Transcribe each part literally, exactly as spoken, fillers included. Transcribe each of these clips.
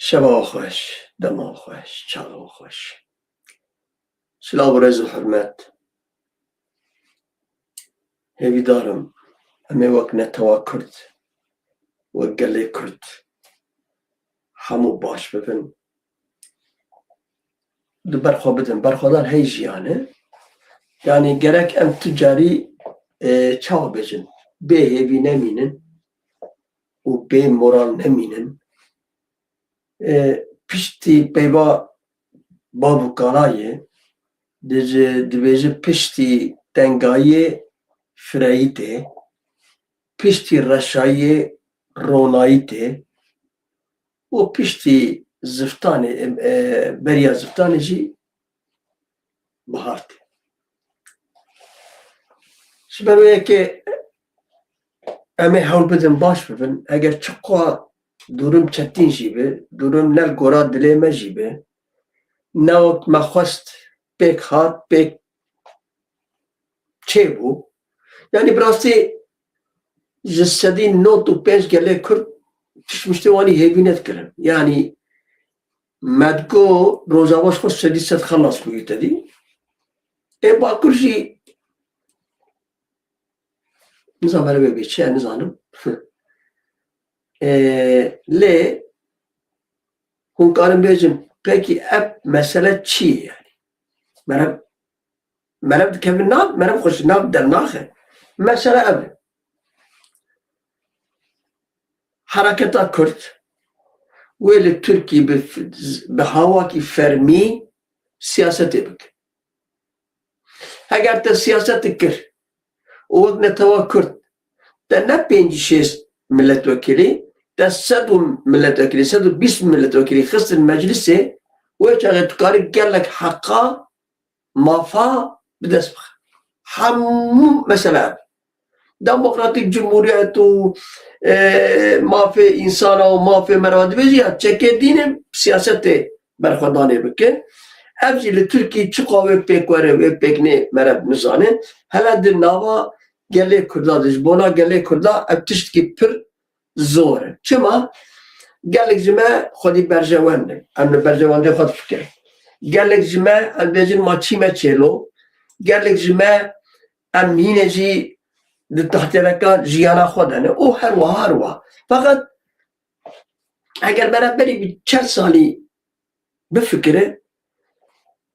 Şeva we xweş, dema we xweş, çaxa we xweş. Silav û rêz û hurmet. Hêvîdar im, em ê wek netewa Kurd, wek gelê Kurd hemû baş bibin. Di ber xwe bidin, berxwedar hey jiyan e. Yanî gerek em tu carî, e, çawa bêjin, bê hêvî nemînin û bê moral nemînin. E, piştî peyva bav û kalayê, dibêje, dibêje piştî tengayiyê fireyî tê, piştî reşayiyê ronayî tê û piştî ziftanê, e, beriya ziftanê jî bihar tê. Ji ber wê yekê em ê hewl bidin baş bibin. Eger çiqas durum çetîn jî bi, durum ne li gora dilê me jî bi, ne wek me xwest pêk hat, pêk çêbû. Yanî bi rastî ji sedî nod û pênc gelê Kurd tişt miştê wanî hêvî nedikirin. Yanî me digo Rojava ji xwe sedî sed xelas bûyî te dî. Ê Bakur jî nizanim merivê bê çi ye, nizanim. Ê, lê hûn karin bêjin, pekî ev mesele çi ye yanî? Meriv, meriv dikeve nav, meriv xwe ji nav dernaxe. Mesele ev e. Hereketa Kurd wê li Tirkî bi, bi hawakî fermî siyasetê bike. Heger te siyaset kir û wek netewa Kurd te ne pêncî şêst milletvekilî, te sed û milletvekilî, sed û bîst milletvekilî xistin meclisê, wê çaxê tu karî gelek heqa, mafa bi dest bixe. Hemû mesele ev. Demokratîk cumhuriyet û, e, mafê însana û mafê merva dibêjî ya çekê dînê siyasetê berxwedanê bike. Ev jî li Tirkî çiqa wê pêk were, wê pêk nê, meriv nizane. Hele di nava gelê Kurda de, ji bona gelê Kurda ev tiştkî pir zor e. Çima? Gelek ji me xwedî berjewend in. Em li berjewendê xwe difikirin. Gelek ji me, em bêjin ma çî me çêlo. Gelek ji me, em hîne jî di tahtêreka jiyana xwe de ne. Û her wiha, her wiha. Feqet eger me re berî bi çel salî bifikire,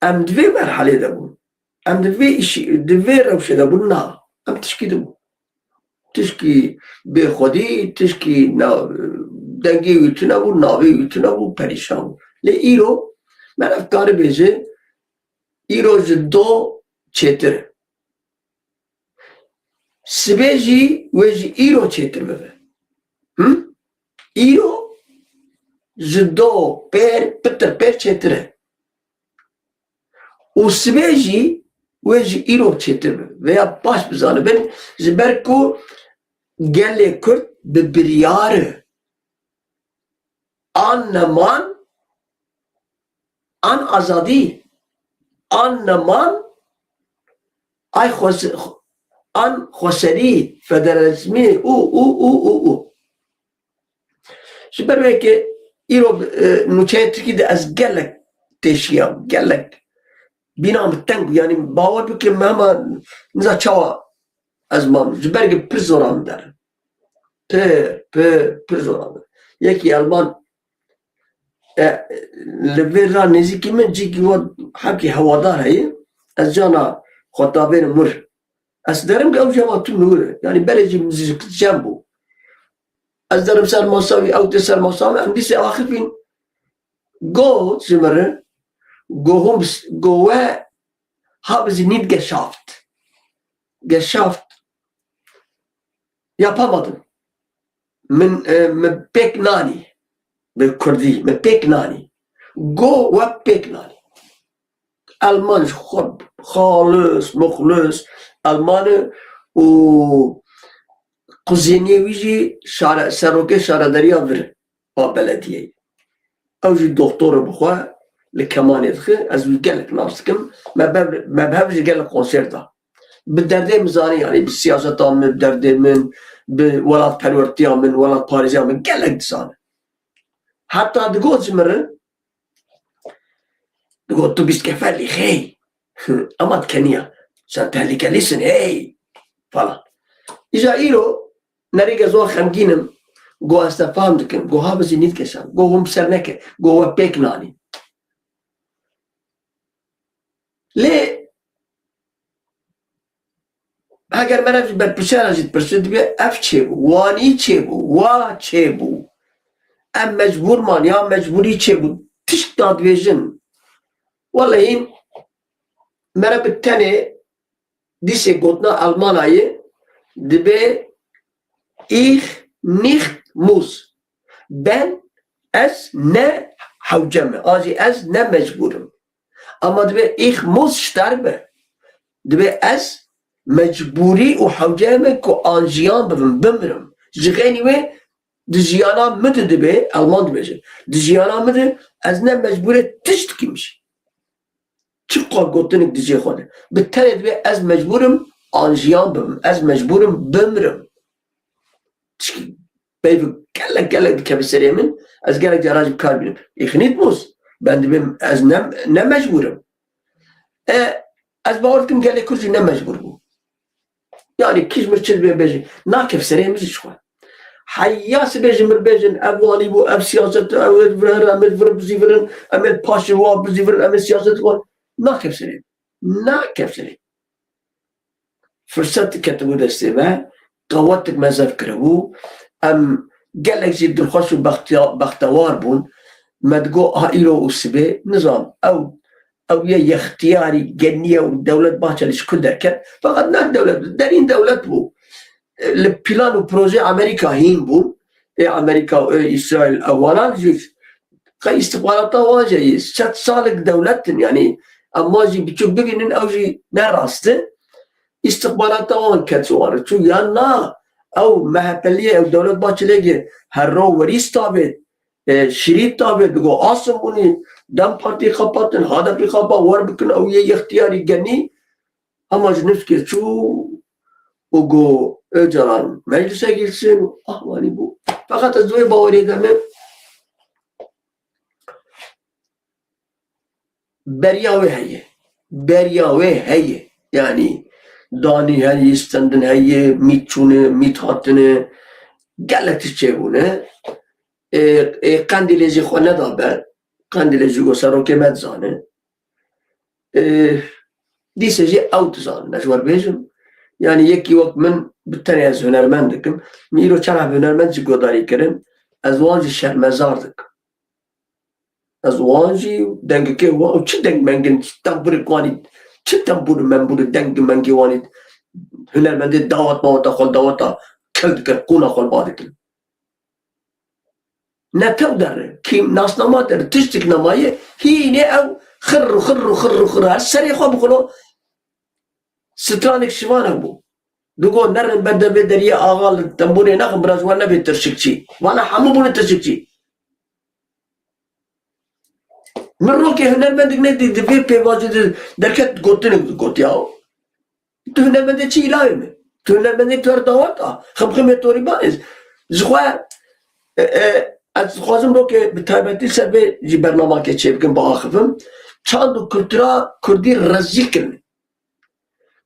em di vê merhelê de bûn. Em di vê îşî, di vê rewşê de bûn, na. Em tişkî dibûn. Tişkî bêxwedî, tişkî na, dengê wî tune bû, navê wî tune bû, perîşan bû. Lê îro, meriv kare bêje, îro ji do çêtir e. Sibê jî wê ji îro çêtir bibe. Him? Îro ji do pêr, pitir pêr çêtir e. Û sibê jî wê ji îro çêtir bibe. Vêya baş bizanibin, ji ber ku gelê Kurd bi biryar e. An neman, an azadî, an neman, ay xwes-, an xweserî, federalîzmî û, û, û, û, û. Ji ber wê yekê îro, e, nûçeyê Tirkî de ez gelek têşiyam, gelek. Bîna min teng bû, yanî bawer bike me hema niza çawa ez mam, ji ber ku pir zora min der. Pir, pir, pir zora min. Yekî Elman, e, li vê ra nêzîkî min cîkî wa hebkî hewadar heye. Ez cana xwe tavênim wir. Ez derim ku ew jema tu nûr e. Yanî berê jî min zî cem bû. Ez derim ser masa wî, ew tê ser masa min, em dîsê axifîn. Got ji min re, go hûn bis-, go we habe sie nicht geschafft. Geschafft. Yapamadım. Min, e, min pêk nanî. Bi kurdî, min pêk nanî. Go we pêk nanî. Elman ji xwe xalis, muxlis Elman e û quzêniyê wî jî şare-, serokê şaredariya vir a belediyeyê. Ew jî doktor e bi xwe, li kemanê dixe, ez wî gelek nas dikim. Me bev-, me bi hev jî gelek konser da. Bi derdê min zanî, yanî bi siyaseta min, bi derdê min, bi welatperwertiya min, welatparêziya min gelek dizane. Heta digot ji min re, digot, tu bîst kefelî, hey. Ama dikeniya. Sen tehlikelîsin, hey. Falan. Îja îro, nerî ge zor xemgîn im, go ez te fam dikim, go ha bizî nît kesan, go hûn bi ser neke, go we pêk nanî. Lê heger meriv ji berpirsiyara jî dipirsî, dibê ev çêbû, wanî çêbû, wa çêbû. Em mecbûr man ya mecbûrî çêbû. Tişt dadibêjin. Wele hîn meriv bi tenê dîsê gotina Elmanayê dibê ich nicht muss. Ben, ez ne hewce me. An jî ez ne mecbûr im. Ama dibê ich muss sterben. Dibê ez mecbûrî û hewce me ku an jiyan bibim, bimirim. Ji xeynî wê di jiyana min de dibê, Elman dibêje, di jiyana min de ez ne mecbûrê tişt dikim jî. Çi qal gotinik di cihê xwe de. Bi tenê dibê ez mecbûr im an jiyan bibim, ez mecbûr im bimirim. Tişkî peyv gelek gelek dikeve serê min, ez gelek cara jî bi kar bînim. Ich nicht muss. Ben dibêm ez ne, ne mecbûr im. E, ez bawer dikim gelê Kurd jî ne mecbûr bû. Yani kî ji mir çi dibê bêje. Nakev serê min jî ji xwe. Heya sibê ji mir bêjin, ev wanî bû, ev siyaset, ew ê vir, em ê vir bizîvirin, em ê paşê wa bizîvirin, em ê siyaset wan. Nakev serê. Nakev serê. Firset diketibû destê me, qewetik me zef kiribû. Em gelek jî dilxweş û bextiya-, bextewar bûn. Me digot, ha îro û sibê, nizam, ew, ew yê yextiyarî geniye û Dewlet Bahçelî ji ku derket. Feqet ne dewlet, derîn dewlet bû. Li plan û proje Amerîka hîn bûn. Ê Amerîka û ê Îsraîl ew walan jî qey îstixbarata wan jî yê sed salek dewlet in. Yanî em wan jî biçûk bibînin, ew jî ne rast e. Îstixbarata wan ket ji wan re çû. Yan na, ew MHPliyê, ew Dewlet Bahçeliyê herro werî stavê, e, şirît tabê, digo asim bûnî, DEM Partî xepatin, HDPî xepa, wer bikin, ew yê yextiyarî genî, hema ji nifkê çû û got, Ocalan meclise girsin û ah wanî bû. Feqet ez wê bawerê de me beriya wê heye. Beriya wê heye. Yanî danî heye, stendin heye, mît çûne, mît hatine, gelek tişt çêbûne. Ê, ê, Qendîlê jî xwe neda ber. Qendîlê jî got serokê me dizane. Ê, dîse jî ew dizanin. Ez wer bêjim. Yanî yekî wek min bi tenê ez hunermend dikim. Min îro çend heb hunermend jî godarî kirin. Ez wan jî şermezar dikim. Ez wan jî dengikê wan û çi deng mengin, tembûrê wanî, çi tembûr membûrê deng mengê wanî, hunermendê dawet maweta xwe li daweta kil dikir, qûna xwe li ba dikir. Ne tew derre, kî nasnama derre, tiştik nemaye, hînê ew xirr û xirr û xirr û xirr her serê xwe bixwilo, stranek şivan hebû. Digo nerin ber devê deriyê axa li tembûrê nexin, bira ji we nebê tirşikçî. Vana hemû bûne tirşikçî. Min rokê hunermendek nedî di vê pêvajoyê de derket gotinek gotiya. Tu hunermendê çi îlayê min? Tu hunermendê tu her dawet a. Ximximê torîban ez. Ji xwe, e, e, ez dixwazim rokê bi taybetî ser vê jî bernamake çêbikim, biaxivim. Çand û kultura kurdî rezîl kirine.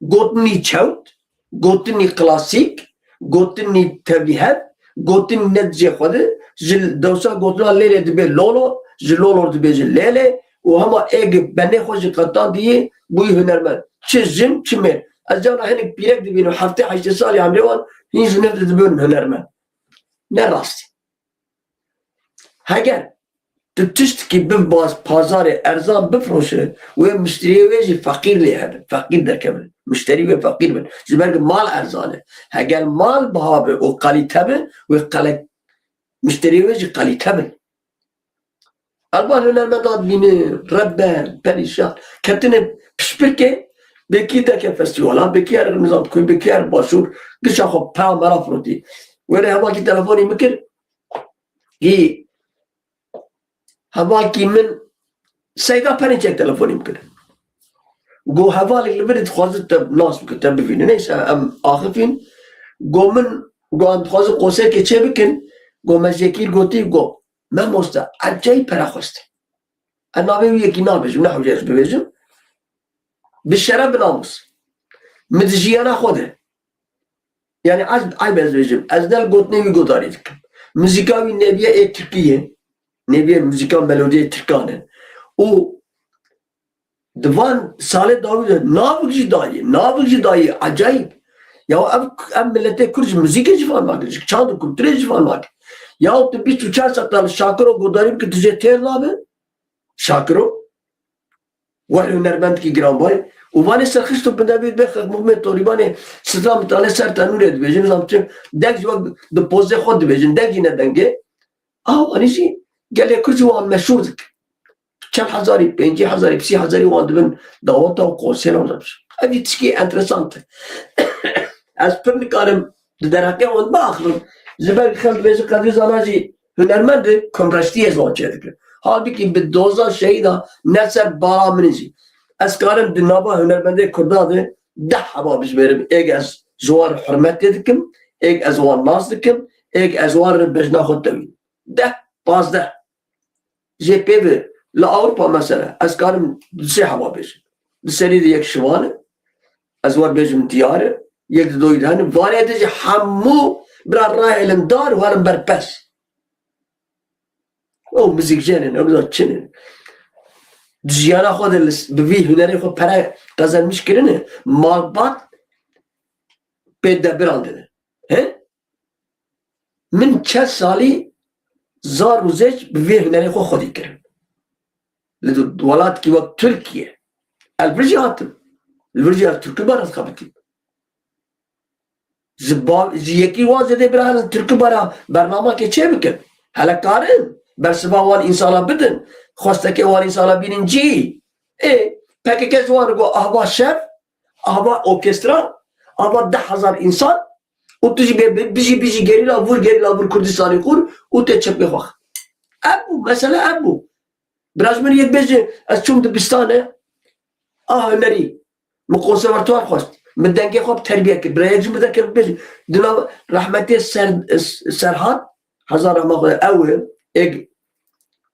Gotinî çewt, gotinî klasîk, gotinî tevlîhev, gotinî ne di cihê xwe de, ji dewsa gotina lêlê dibe lolo, ji lolo dibêje lêlê û hema ê gi benê xwe ji qetandiyê bûyî hunermend. Çi jin, çi mêr. Ez carna hinek pîrek dibînim, heftê heştê salî emrê wan, hîn ji nev de dibin hunermend. Ne rast e. Heger tu tiştekî bi baz-, pazarê erzan bifroşe, wê mişteriyê wê jî feqîr lê hebe, feqîr derkeve. Mişterî wê feqîr bin. Ji ber ku mal erzan e. Heger mal biha be û kalîte be, wê qele-, mişteriyê wê jî kalîte bin. Elban hunermenda dibîne, reben, perîşan. Ketine pişpirkê, bêkî derke festîvalan, bêkî her nizam dikuyê, bêkî her başûr, gişa xwe pera mera firotî. Wêrê hevakî telefonî min kir, Î, hevakî min Seyda Perinçek telefonî min kir. Go hevalek li vir dixwaze te nas bike, te bivîne. Neyse em axifîn. Go min, go em dixwazin konserkê çê bikin. Go me Jekîr gotî, go Mamoste, ecayî pere xwest. Ez navê wî yekî nabêjim, ne hewce ez bibêjim. Bi şeref, bi namûs. Min di jiyana xwe de. Yani ez, eyb ez bêjim. Ez ne li gotinê wî godarî dikim. Muzîka wî nebiye ê tirkî ye. Nebiye muzîka melodiyê tirkan e. Û di van salê dawî de navik jî dayî, navik jî dayî, ecayîb. Ya ev, ev miletê Kurd ji muzîkê jî fam nake, ji çand û kulturê jî fam nake. Ya tu bîst û çar saeta li Şakiro godarî bike, tu jê têr nabe. Şakiro. Wer hunermendkî giranbay. Û vanê serxist û bindevî bê Xeq Muhmê Torîbanê sifra mitane ser tenûrê dibêjin. Nizam çi deng jî wek di pozê xwe dibêjin. Deng jî ne dengê. A, wanî jî gelê Kurd jî wan meşhûr dikin. Çend hezarî, pêncî hezarî, sî hezarî wan dibin daweta û konsera wan dibin. Ev jî tişkî enteresant e. Ez pir nikarim di derheqê wan biaxilim. Ji ber xelk dibêjin Qedrî Zana jî hunermend e, komreştiyê ji wan çêdikin. Halbikî bi doza şehîda ne ser bala min jî. Ez karim di nava hunermendê Kurda de deh heba bijmêrim. Êk ez ji wan re hurmetê dikim, êk ez wan nas dikim, êk ez wan re bejna xwe dewînim. Deh, pazdeh. Jê pê ve li Ewropa mesela ez karim du sê heba bêjim. Di serî de yek Şivan e, ez wer bêjim Diyar e, yek di doyî de hene. Vanê de jî hemû bira rahêlin dar û herin ber pez. Ew muzîkjen in, ew da çin in. Di jiyana xwe de li s-, bi vî hunerê xwe pere qezenmiş kirine, malbat pê de birandine. He? Min çel salî zar û zêç bi vê hunerê xwe xwedî kirin. Li welatkî wek Tirkiye. Ez li vir jî hatim. Li vir jî ez tirkî bara dixebitîm. Ji ba-, ji yekî wan zêdê bira ez tirkî bara bernamekê çê bikim. Hele karin bersiva wan însana bidin. Xwestekê wan însana bînin cî. Ê, P K K ji wan re got, ahva şev, ahva orkestra, ahva deh hezar însan û tu jî bê, bê, bijî, bijî gerîla vur, gerîla vur Kurdistanê xur û tê çepkê xwe. Ev bû, mesele ev bû. Bira ji min yek bêje, ez çûm dibistane, a hunerî, min konservatuar xwest, min dengê xwe bi terbiye kir. Bira yek ji min derkeve bêje, di nav rehmetê Ser-, Serhat, hezar rehma xwe, ew e, êk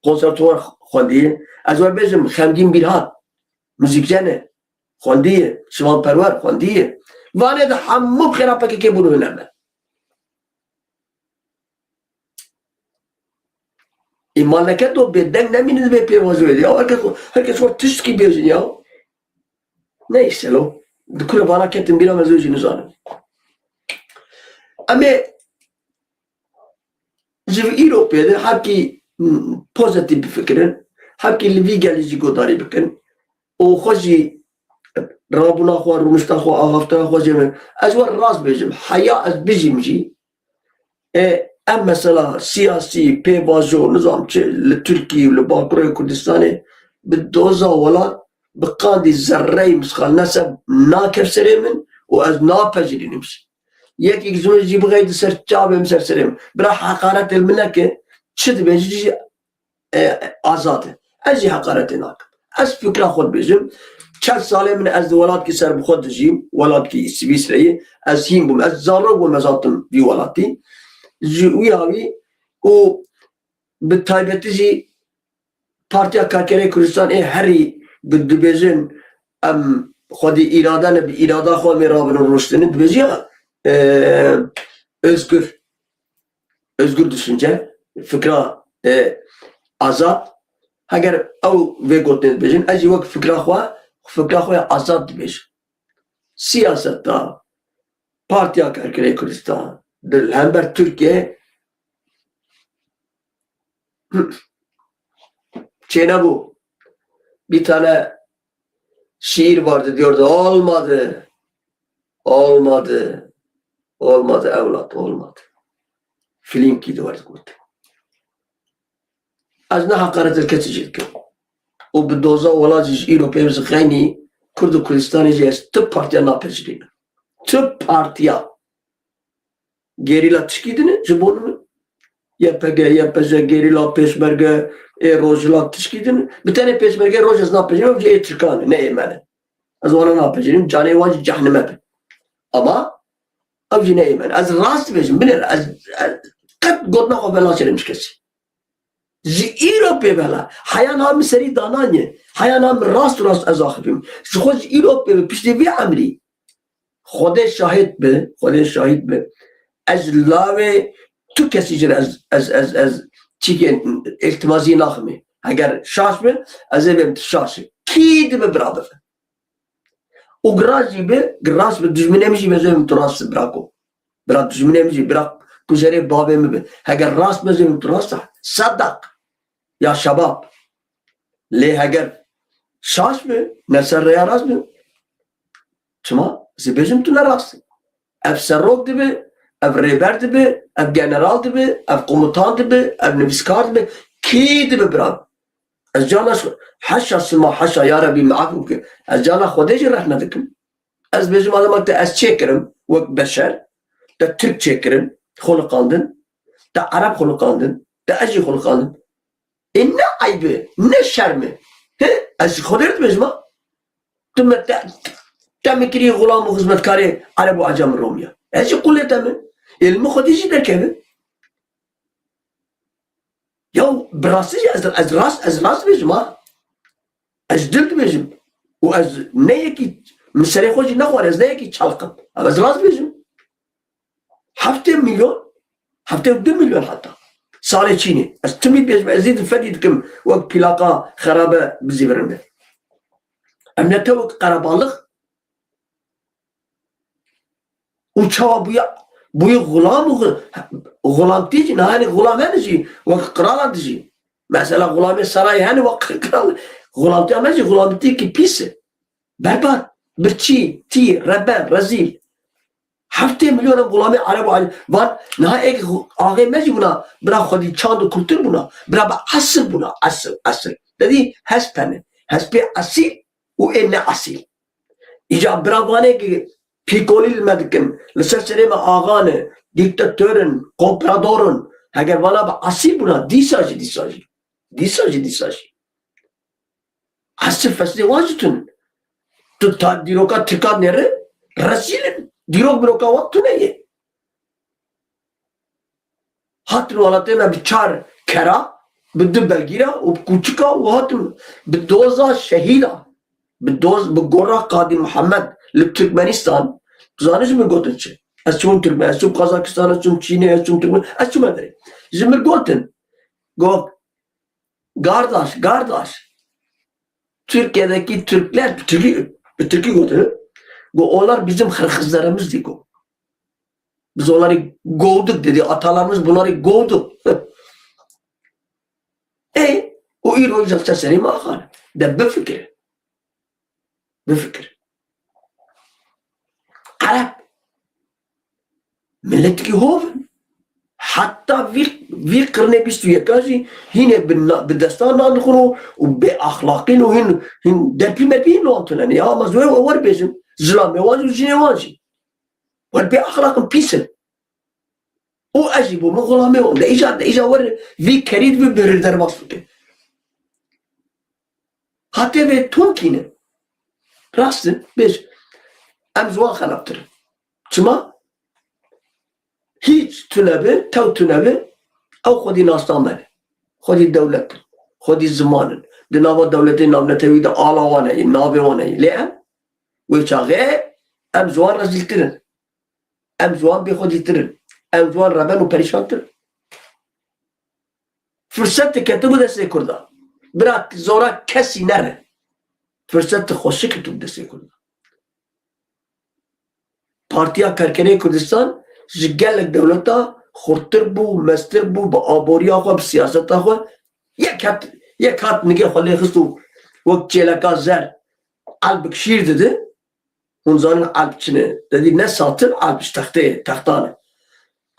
konservatuar xwendiye. Ez we bêjim, Xemgîn Bîrhan, muzîkjen e. Xwendiye, Şivan Perwer xwendiye. Vanê de hemû bi xêra P K K bûn hunermend. Îman neket o bêdeng nemînin vê pêvajoyê de. Ya herkes, herkes xwe tiştkî bêjin ya. Neyse lo. Di kure vana ketin bîra me zû jî nizanim. Em ê ji îro pê de hepkî, m, pozitîf bifikirin. Hepkî li vî gelî jî godarî bikin. û xwe jî rabûna xwe, rûnişta xwe, axaftina xwe jê me. Ez we rast bêjim, heya ez bijîm jî, e, em mesela siyasî, pêvajo, nizam çi, li Tirkî û li Bakurê Kurdistanê bi doza welat, bi qandî zerreyê misqal neseb nakev serê min û ez napejirînim jî. Yekî zû jî bixeyde ser çavê min, ser serê min. Bira heqaretê li min neke, çi dibêjî jî e, azad e. Ez jî heqaretê nakim. Ez fikra xwe dibêjim. Çend salê min ez di welatkî serbixwe dijîm, welatkî Swîsreyê. Ez hîn bûm. Ez zarok bûm, ez hatim vî welatî. Ji wî hawî û bi taybetî jî Partiya Karkerê Kurdistan ê herî bi dibêjin em xwedî îrade ne, bi îrada xwe em ê rabin û rûniştine, dibêjî ya, e, özgür. Özgür düşünce, fikra, e, azad. Heger ew vê gotinê dibêjin, ez jî wek fikra xwe, fikra xwe ya azad dibêjim. Siyaseta Partiya Karkerê Kurdistan di hember Tirkiye çênebû. Bir tane şiir vardı, diyordu, olmadı. Olmadı. Olmadı evlat, olmadı. Filinkî di wer digot. Ez ne heqaret li kesî jî dikim. Û bi doza welat jî ji îro pê min zixeynî, Kurd û Kurdistanê jî ez tu partiya napejirînim. Tu partiya gerîla tişkî din e ji bo min. Y P G, Y P J, gerîla, pêşmerge, ê rojhilat tişkî din e. Bi tenê pêşmerge roj ez napejirînim, ev jî ê Tirkan e, ne ê me ne. Ez wana napejirînim, canê wan jî cehnime be. Ama ev jî ne ê me ne. Ez rast dibêjim, binêre, ez, ez qet gotina xwe venaşêrim ji kesî. Ji îro pê bela. Heya niha min serî dananiye. Heya niha min rast û rast ez axivîm. Ji xwe ji îro pê bi piştî vî emrî. Xwedê şahid bi, Xwedê şahid bi. Ez ji lawê tu kesî jin ez, ez, ez, ez çîkên îltimazî naximê. Heger şaş bi, ez ê bêm tu şaş. Kî dibe bira bibe. Û gira jî bi, gira jî bi, dijminê min jî bi, ez ê bêm tu rast bira ku. Bira dijminê min jî, bira kujerê bavê min bi. Heger rast bi, ez ê bêm tu rast, sedak. Ya şebab. Lê heger şaş bi, ne ser rêya rast bi. Çima? Ez ê bêjim tu ne rast î. Ev serok dibe, ev rêber dibe, ev general dibe, ev komutan dibe, ev nivîskar dibe. Kî dibe bira? Ez cana xwe, heşa sima, heşa, ya Rebî, min efû bike. Ez cana Xwedê jî rehme dikim. Ez bêjim, adema te ez çêkirim, wek beşer, te Tirk çêkirin, xuliqandin, te Ereb xuliqandin, te ez jî xuliqandim. Ê ne eyb e, ne şerm e. He? Ez ji Xwedê re dibêjim ha. Tu me te, te min kirî xulam û xizmetkarê Ereb û Ecem û Romiya. Ez jî qulê te me. Ê li min Xwedê jî derkeve. Ya bi rastî jî ez, ez rast, ez rast dibêjim ha. Ez dil dibêjim. Û ez ne yekî, min serê xwe jî nexwar, ez ne yekî çalqim. Ev ez rast dibêjim. Heftê milyon, heftê û du milyon heta. Salê çînê. Ez timî dibêjim, ez dî fedî dikim, wek pîlaka xerabe bizîvirin be. Em ne tewek qerebalix û çawa bûye, bûye xulam û xu-, xulamtî jî, niha hene xulam hene jî, wek qirala dijî. Mesela xulamê serayê hene wek qral, xulamtiya me jî xulamtîkî pîs e. Berbat, birçî, tî, rebe, rezîl. Heftê milyon em xulamê Ereb û Ecem. Van, niha êk xu-, axê me jî bûna, bira xwedî çand û kultur bûna, bira bi esil bûna, esil, esil. Te dî hesp hene. Hespê esil û ê ne esil. Îca bira vanê ki pîkolî li me dikin, li ser serê me axa ne, dîktator in, komprador in. Heger vana bi esil bûna, dîsa jî, dîsa jî. Dîsa jî, dîsa jî. Esil feslê wan jî tune. Tu ta dîroka Tirkan nêre, rezîl in. Dîrok miroka wan tune ye. Hatin welatê me bi çar kera, bi du belgîra û bi kûçika û hatin bi doza şehîda, bi doz, bi gora Qadî Muhammed li Tirkmenistan, tu zanî ji min gotin çi? Ez çûm Tirkmen, ez çûm Kazakistan, ez çûm Çînê, ez çûm Tirkmen, ez çûme derê. Ji min gotin, got, Gardaş, gardaş. Türkiye'deki Türkler, Türkü, Türkü götürüp, bu onlar bizim hırkızlarımız diye. Biz onları kovduk dedi. Atalarımız bunları kovdu. E, o îro îca te serê me axane. De bifikir. Bifikir. Ereb. Miletikî hov in. Heta vî, vî qirnê bîst û yeka jî hînê bi na-, bi destan nan dixwin û, û bê axlaqîn û hîn, hîn derpî merpî hîn wan tune ne. Ya, ama ez wê wer bêjim. Zilamê wan jî û jinê wan jî. Wer bê axlaq in, pîs in. Û ez jî bû min xulamê wan. De îca, de îca wer vî kerî bi bir derbas bike. Hatê vê tun kî ne? Rast e, bêj. Em ji wan xerabtir in. Çima? Hîç tune bi, tew tune bi, ew xwedî nasnamen in. Xwedî dewlet in. Xwedî ziman in. Di nava dewletê navnetewî de ala wan heye, navê wan heye. Lê em, wê çaxê em ji wan rezîltir in. Em ji wan bêxwedîtir in. Em ji wan reben û perîşantir in. Firset diketibû destê Kurda. Bira zora kesî nere. Firset xweşik ketibû destê Kurda. Partiya Karkerê Kurdistan ji gelek dewleta xurttir bû, mestir bû, bi aboriya xwe, bi siyaseta xwe. Yek hat, yek hat nigê xwe lê xist û wek çêleka zer elbik şîr didi. Hûn zanin elb çi ne? Te dî ne satin, elb ji textê, textan e.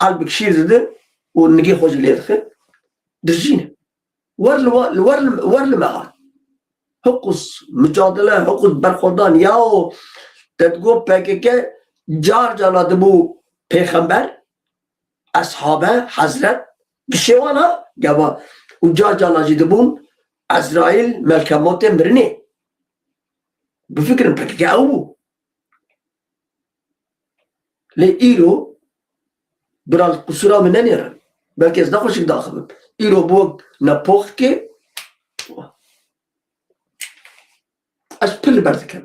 Elbik şîr didin û nigê xwe jî lê dixin. Dijî ne. Wer li wa-, li wer li, wer li me hat. Hiqûs micadele, hiqûs berxwedan ya û te digot P K K car cara dibû pêxember, eshabe, hezret, gişê wan ha, gava û car cara jî dibûn Ezraîl, melkemotê mirinê. Bifikirin, P K K ew bû. Lê îro, bira li qusura min nenêrin. Belkî ez ne xweşik daxivim. îro bi wek nepoxkê, ez pir li ber dikim.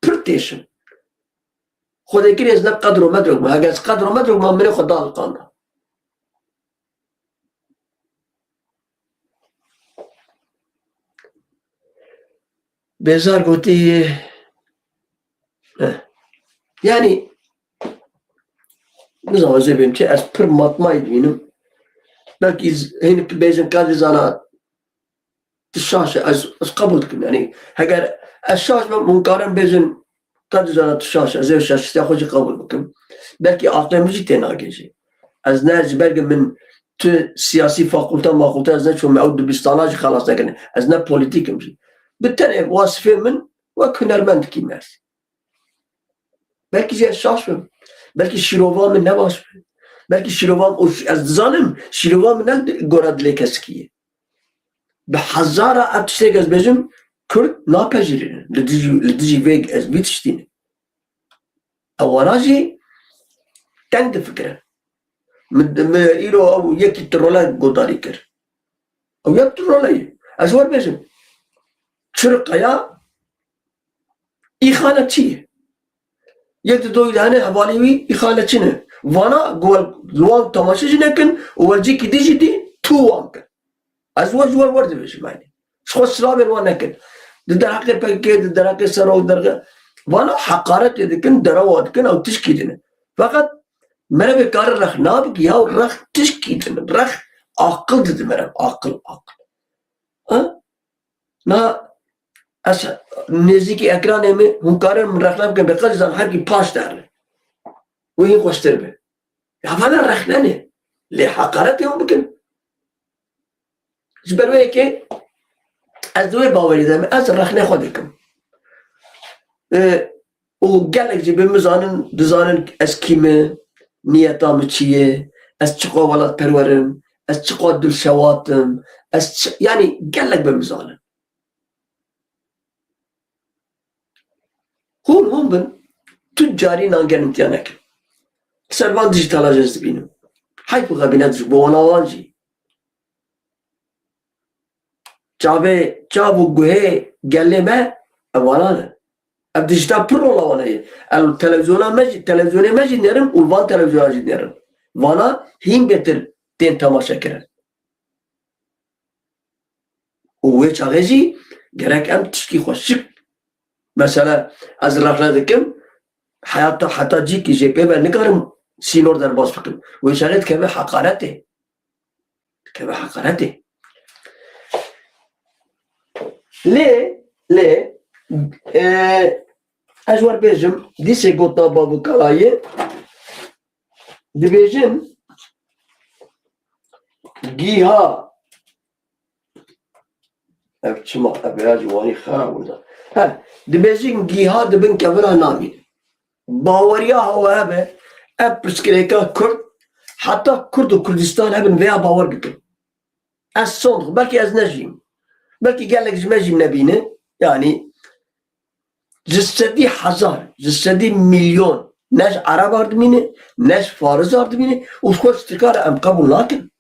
Pir têşim. Xwedê kirê ez ne qedro medro bûm. Heger ez qedro medro bûm, min ê xwe daliqanda. Bêzar gotî, eh, yanî, nizanim ez ê bêm çi, ez pir matmayî dibînim. Belkî z-, hîn bêjin ka dizana, tu şaş e, ez, ez qebûl dikim. Yanî, heger ez şaş bim, hûn karin bêjin, ka dizana tu şaş e, ez ê şaşistiya xwe jî qebûl bikim. Belkî aqilê min jî tênagê jî. Ez ne ji ber ku min tu siyasî fakulte, makulte, ez neçûm, ew dibistana jî xelas nekirin. Ez ne polîtîk im jî. Bi tenê wasifê min wek hunermend dikî mersî. Belkî jî ez şaş bim. Belkî şîrova min ne baş be. Belkî şîrova min, û ez dizanim, şîrova min ne gora dilê kesikî ye. Bi hezara ev tiştê ez bêjim, Kurd napejirînin. Li dijî, li dijî vê ez vî tiştî ne. Ew wana jî teng difikirin. Min, min îro ew yekî trole guhdarî kir. Ew yek trole ye. Ez wer bêjim. Çirqeya îxaletçî ye. Yek di doyî de hene hevalê wî îxaletçî ne. Vana ku li wan temaşe jî nekin û welcîkî dî jî dî tu wan kin. Ez wer ji wer wer dibêjim, yanî. Ji xwe silavên wan nekin. Di derheqê P K K, di derheqê serok derxe. Vana heqaretê dikin, derewa dikin, ew tişkî din e. Feqet merevê kare rexna bike, ya rex tişkî din e. Rex aqil dide merev, aqil, aqil. Ha? Na, ez nêzîkî ekranê me, hûn karin min rexne bikin, bi qencî zan herkî paş derne. Wê hîn xweştir be. Ya vana rexne ne. Lê heqaretê hûn bikin. Ji ber wê yekê ez di wê bawerî de me, ez rexnê xwe dikim. E, û gelek jî bi min zanin, dizanin ez kî me, niyeta min çi ye, ez çiqas welatperwer im, ez çiqas dilşewat im, ez çi, yanî gelek bi min zanin. Hûn, hûn bin, tu carî nangerin tiya nekin. Ser van dijîtala jî ez dibînim. Heyf û xebînet ji bo wana wan jî. Çavê, çav û guhê gelê me, ev wana ne. Ev dijîtal pir rola wan heye. Ev televizyona me jî, televizyonê me jî nerin û van televizyona jî nerin. Vana hîn bêtir tên temaşe kirin. Û wê çaxê jî gerek em tişkî xweşik, mesela, ez rexne dikim, heta, heta cîkî jê pê ve nikarim sînor derbas bikim. Wê çaxê dikeve heqaretê. Dikeve heqaretê. Lê, lê, e, ez wer bêjim, dîsê gotina Babu Kalayê, dibêjin, Gîha. Ev çima, ev ya ji wanî xera wenda. He, dibêjin gîha di bin kevira namîne. Baweriya hawa hebe, ev pirsgirêka Kurd, heta Kurd û Kurdistan hebin vêya bawer bikin. Ez son, belkî ez nejîm. Belkî gelek ji me jî nebîne. Yanî, ji sedî hezar, ji sedî milyon ne ji Ereba dimîne, ne ji Farisa dimîne û ji xwe ji Tirka re em qebûl nakin.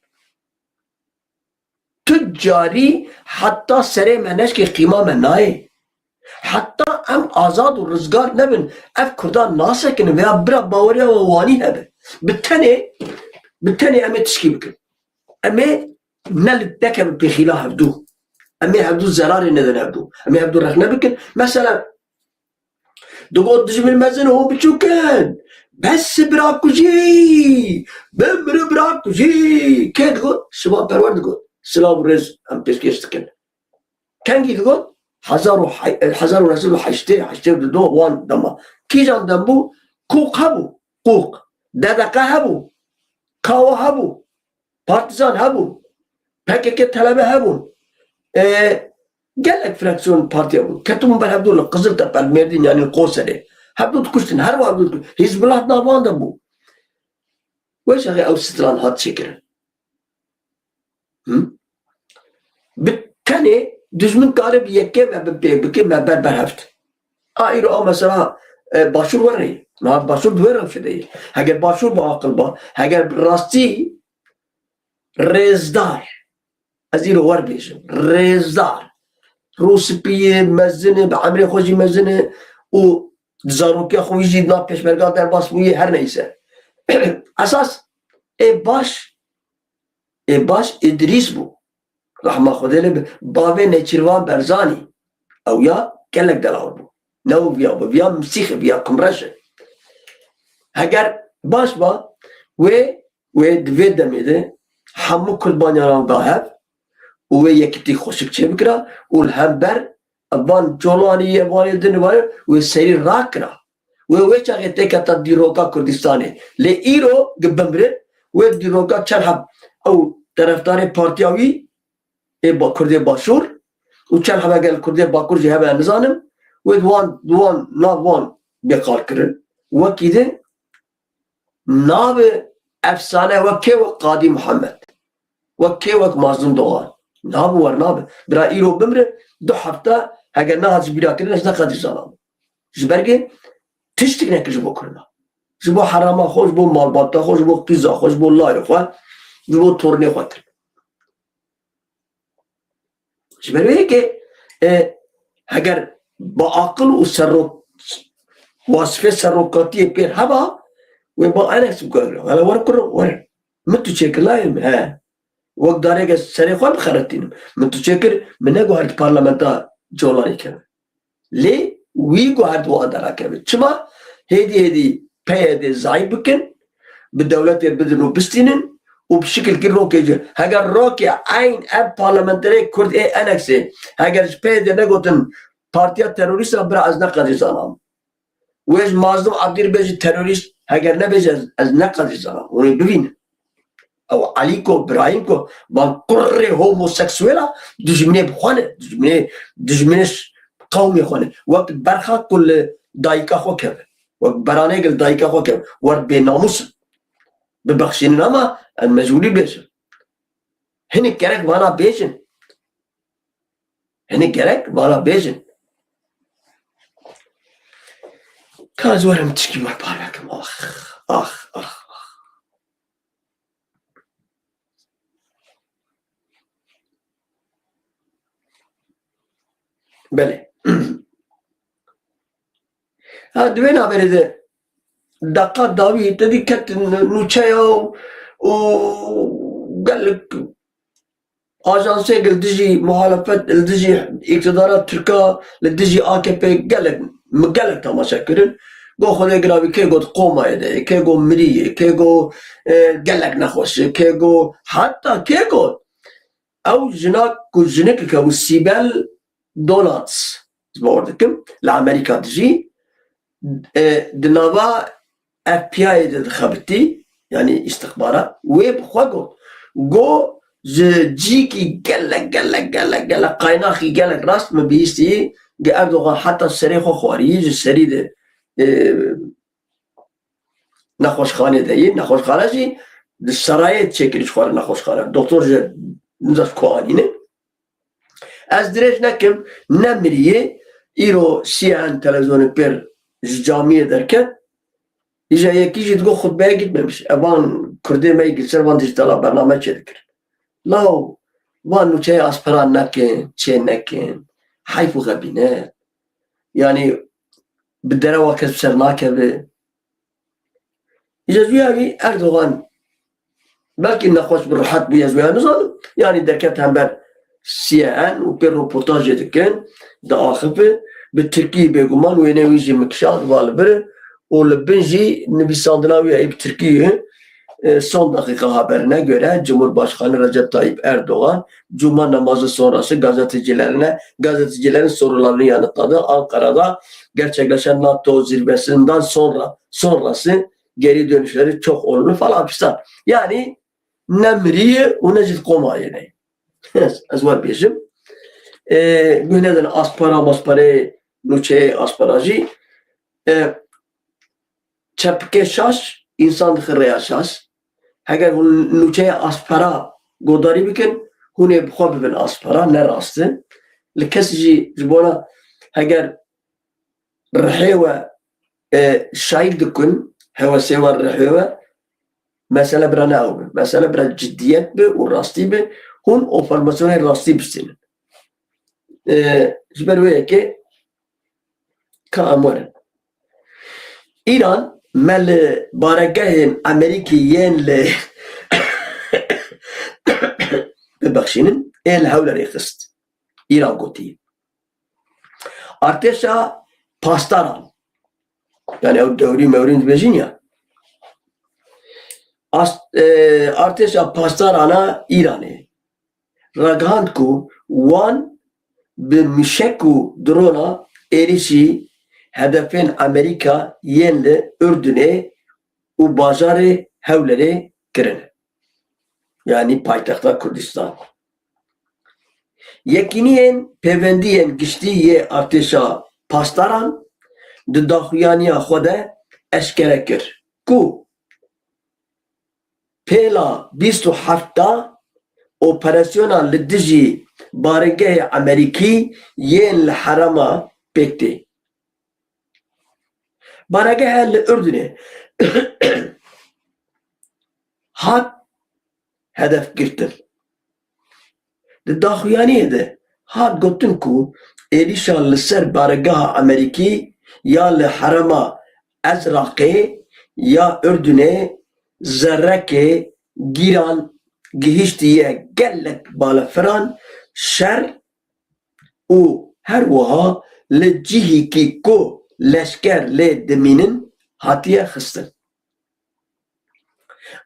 Tu carî heta serê me neşkê qîma me nayê. Heta em azad û rizgar nebin, ev Kurdan nasekinin veya bira baweriya we wanî hebe. Bi tenê, bi tenê em ê tişkî bikin. Em ê ne li nekevin pêxîla hevdû. Em ê hevdû zerarê nedin hevdû. Em ê hevdû rexne bikin. Mesela, digot dijmin mezin û biçûk in. Bes bira kujî. Bimri bira kujî. Kê digot? Şivan Perwer digot. Silav û rêz em pêşkêş dikin. Kengî digot? Hezar û he-, hezar û neh sed û heştê, heştê û du wan dema. Kîjan dem bû? Qûq hebû. Qûq. D D Q hebû. Kawa hebû. Partîzan hebûn. P K K telebe hebûn. E, gelek fraksiyon partiya bûn. Ketibûn ber hevdû li Qiziltepe, li Mêrdîn, yanî li Qoserê. Hevdû dikuştin, her wiha hevdû dikuştin. Hizbullah di nav wan de bû. Wê çaxê ew stran hat çêkirin. Hı? Bi tenê dijmin kare bi yekê me bi pê bike, me ber ber heft. A îro a mesela, e, Başûr were ye. Niha Başûr di wê rewşê de ye. Heger Başûr bi aqil ba, heger bi rastî rêzdar, ez îro wer bêjim, rêzdar, rûspî ye, mezin e, bi emrê xwe jî mezin e û di zarokiya xwe jî nav pêşmerga derbas bûye, her neyse. Esas ê baş, ê baş Îdrîs bû. Rehma Xwedê lê bi bavê Nêçîrvan Berzanî. Ew ya gelek delal bû. Ne û viya bû. Viya misîx e, viya kumreş e. Heger baş ba, wê, wê di vê demê de hemû Kurd banyaran da hev û wê yekitî xweşik çêbikira û li hember van Colanî ye, vanê din, vanê wê serî rakira. Wê, wê çaxê têketa dîroka Kurdistanê. Lê îro gi bimrin, wê dîroka çend heb ew terefdarê partiya wî ê ba-, Kurdê Başûr û çend hebe gel Kurdê Bakur jî hebe nizanim, wê di wan, di wan, nav wan bê qal kirin. Wekî din nabe efsane wek kê, wek Qadî Muhammed. Wek kê, wek Mazlûm Dogan. Nabe, wer nabe. Bira îro bimre, du hefte heger nehat ji bîra kirin, ez ne qedî zanam. Ji ber ke tiştik nekir ji bo Kurda. Ji bo herama xwe, ji bo malbata xwe, ji bo qîza xwe, ji bo layê xwe, ji bo tornê xwe kir. Ji ber wê yekê, e, heger bi aqil û serok-, wasfê serokatiyê pêr heba, wê ba Enex bikare. Hele wer kuro, wer. Min tu çêkir layê min, he. Wek dareke serê xwe bixeretînim. Min tu çêkir, min neguhert parlamenta Colanî keve. Lê wî guhert wan derakeve. Çima? Hêdî hêdî P Y D zayîf bikin, bi dewletê bidin û bistînin û bi şikilkî rokê ji. Heger rokê eyn ev parlamenterê Kurd ê Enexê, heger ji P Y D negotin partiya terorîst e, bira ez ne qedî zanam. Wê ji Mazlûm Ebdî re bêjî terorîst, heger nebêje ez, ez ne qedî zanam. Hûn ê bibînin. Ew Elîko, Birahîmko, van kurê homoseksuela dijminê bi xwe ne, dijminê, dijminê ş-, qewmê xwe ne. Wek berxa ku li dayika xwe keve. Wek beranê ku li dayika xwe keve. Wer bênamûs in. Bibexşînin ama em mecbûrî bêjin. Hinek gerek vana bêjin. Hinek gerek vana bêjin. Ka ez werim tişkî we parve kim. Ax, ax, ax, ax. Belê. Ha, di wê navberê de deqa dawî te dî ket nûçeya û, û gelek ajansê li dijî muhalefet, li dijî îktidara Tirka, li dijî A K P gelek, min gelek temaşe kirin. Got Xwedê giravî kê got qoma ye de, kê got mirî ye, kê got, e, gelek nexweş e, kê got heta kê got. Ew jina ku jinikek e û Sibel Donates, ez bawer dikim, li Amerîka dijî, e, di nava F B I de dixebitî, yanî îstixbarat, wê bi xwe got. Got, ji cîkî gelek, gelek, gelek, gelek qaynaxî gelek rast min bihîstî, gi Erdogan heta serê xwe xwarî, ji serî de, e, nexweşxanê de yî, nexweşxane jî di serayê çêkirî ji xwe re nexweşxane. Doktor ji nizam ku anîne. Ez dirêj nekim, ne miriyê, îro C N N televizyonê pêr ji camiyê derket. Îja yekî jî digot xutbeye gitmemiş. Evan Kurdê me yî li ser van dijitala bername çêdikirin. Law, van nûçeyê aspera nekin, çê nekin. Heyf û xebînet. Yanî bi derewa kes bi ser nakeve. Îja ji wî yavî Erdogan belkî nexweş bi rehet bûye, ez wê nizanim. Yanî derket hember C N N û pê roportajê dikin, diaxife, bi tirkî bêguman wêneyê wî jî min kişand, va li vir e û li bin jî nivîsandina wî ya yî bi tirkî ye. E, son dakika haberine göre Cumhurbaşkanı Recep Tayyip Erdoğan Cuma namazı sonrası gazetecilerine, gazetecilerin sorularını yanıtladı. Ankara'da gerçekleşen NATO zirvesinden sonra, sonrası geri dönüşleri çok olumlu falan fistan. Yani ne miriyê û ne jî qoma yê ne. Ez, ez wer bêjim. E, guh nedin aspara, masparê, nûçeyê aspara jî. E, çepikê şaş, însan dixe rêya şaş. Heger hûn nûçeyê aspara godarî bikin, hûn ê bi xwe bibin aspara, ne rast e. Li kesî jî ji bona heger rihê we, e, şayî dikin, hewesê wan rihê we, Mesele bira ne ew be. Mesele bira ciddiyet be û rastî be. Hûn operasyonek rastî bistînin. E, ji ber wê yekê ka em werin. Îran me li baregehên Amerîkî yên li bibexşînin, ên li Hewlerê xist. Îran gotî. Artêşa pastaran. Yani ew dewrî mewrîn dibêjin ya. As-, e, artêşa pastarana Îranê ragihand ku wan bi muşek û drona êrişî hedefên Amerîka yên li Urdunê û bajarê Hewlerê kirine. Yanî paytexta Kurdistan. Yekîniyên pêvendiyên giştî yê artêşa pastaran di daxuyaniya xwe de eşkere kir ku pêla bîst û heft de operasyona li dijî baregehê Amerîkî yên li herêma pêk tê. Baregehe li Urdunê hat hedef girtin. Di daxuyaniyê de hat gotin ku êrîşa li ser baregeha Amerîkî ya li herêma Ezraqê ya Urdunê zerrekê giran gihiştiye gelek balefiran şer û her wiha li cihekî ku leşker lê dimînin hatiye xistin.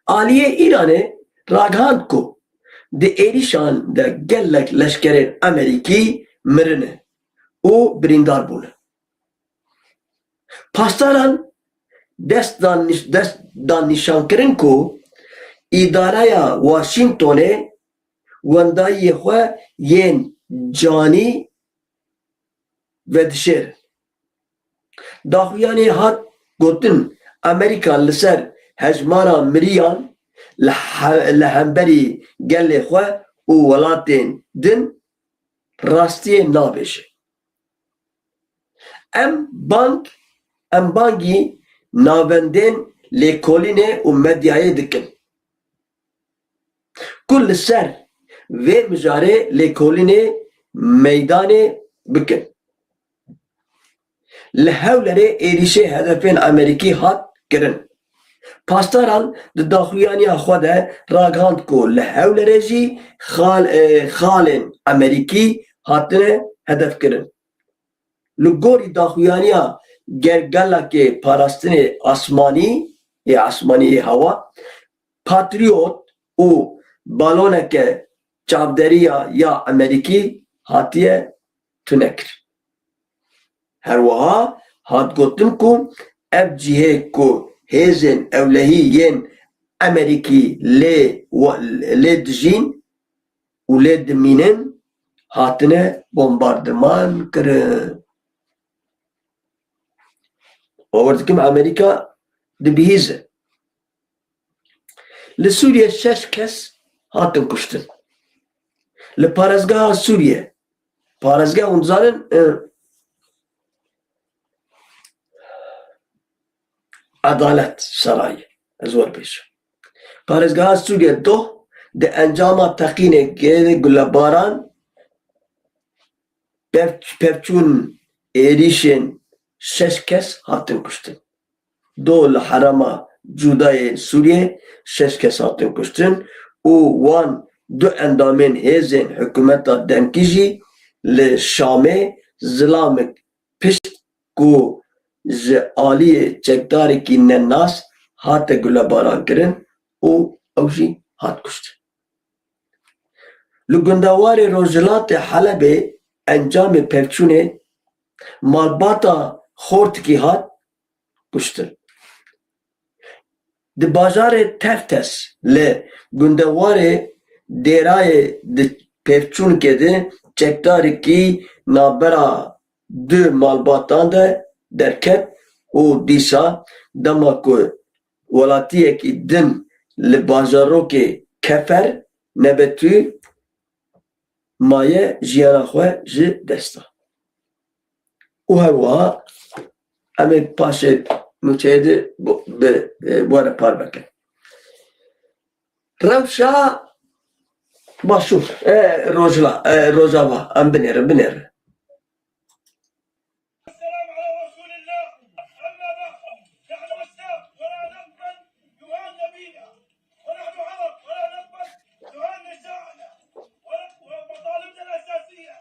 Aliyê Îranê ragihand ku di êrîşan de gelek leşkerên Amerîkî mirine û birîndar bûne. Pastaran dest dan niş-, dest dan nîşankirin ku îdareya Washingtonê wendayiyê xwe yên canî vedişêrin. Daxuyanê hat gotin, Amerîka li ser hejmara miriyan li he-, li hemberî gelê xwe û welatên din rastiyê nabêje. Em bang, em bangî navendên lêkolînê û medyayê dikin ku li ser vê mijarê lêkolînê meydanê bikin. Li Hewlerê êrîşê hedefên Amerîkî hat kirin. Pastaran di daxuyaniya xwe de ragihand ku li Hewlerê jî xal-, e, xalên Amerîkî hatine hedefkirin. Li gorî daxuyaniya ger-, gelekê parastinê asmanî, ê asmanî ê hewa, Patriot û baloneke çavderiya ya Amerîkî hatiye tunekir. Her wiha hat gotin ku ev cihê ku hêzên ewlehî yên Amerîkî lê wa-, lê dijîn û lê dimînin hatine bombardiman kirin. Bawer dikim Amerîka dibihîze. Li Sûriye şeş kes hatin kuştin. Li parêzgeha Sûriye, parêzgeha hûn dizanin, e, Edalet Sarayê, ez wer bêjim. Parêzgeha Sûriye doh di encama teqînekê gulebaran pev-, pevçûn êrîşên şeş kes hatin kuştin. Do li herêma Cûdayê Sûriyê şeş kes hatin kuştin û wan du endamên hêzên hikûmeta demkî jî li Şamê zilamik pişt ku ji aliyê çekdarekî nenas hate gulebarankirin û ew jî hat kuştin. Li gundewarê rojhilatê Helebê encamê pevçûnê malbata xortikî hat kuştin. Di bajarê Teftes li gundewarê Dêrayê di pevçûnkê de çekdarekî navbera du malbatan de derket û dîsa dema ku welatiyekî din li bajarokê Kefer Nebetû maye jiyana xwe ji dest da. Û her wiha em ê paşê nûçeyê de bi, bi, e, were parve kin. Rewşa Başûr, e, Rojla, e, Rojava, em binêrin, binêrin. السلام على رسول الله. أما بعد، نحن أسلام ولا نقبل يهان نبينا، ونحن عرب ولا نقبل يهان نساءنا، و-، ومطالبنا الأساسية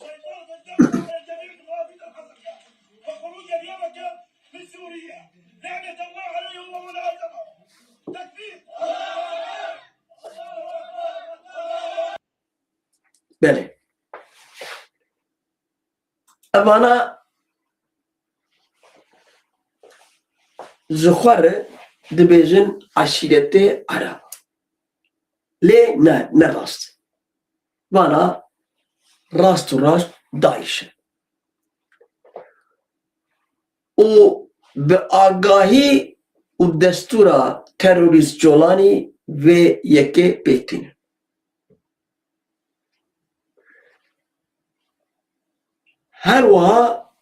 سيطرة الدولة على جميع المرافق الحركة وخروج اليمكة من سوريا. لعنة الله عليهم ومن آزرهم. تكبير. Belê. Evana ji xwe re dibêjin eşîretê Ereb. Lê ne, ne rast. Vana rast û rast DAIŞ e. Û bi agahî û destûra terorîst Colanî vê yekê pêk tînin. Her wiha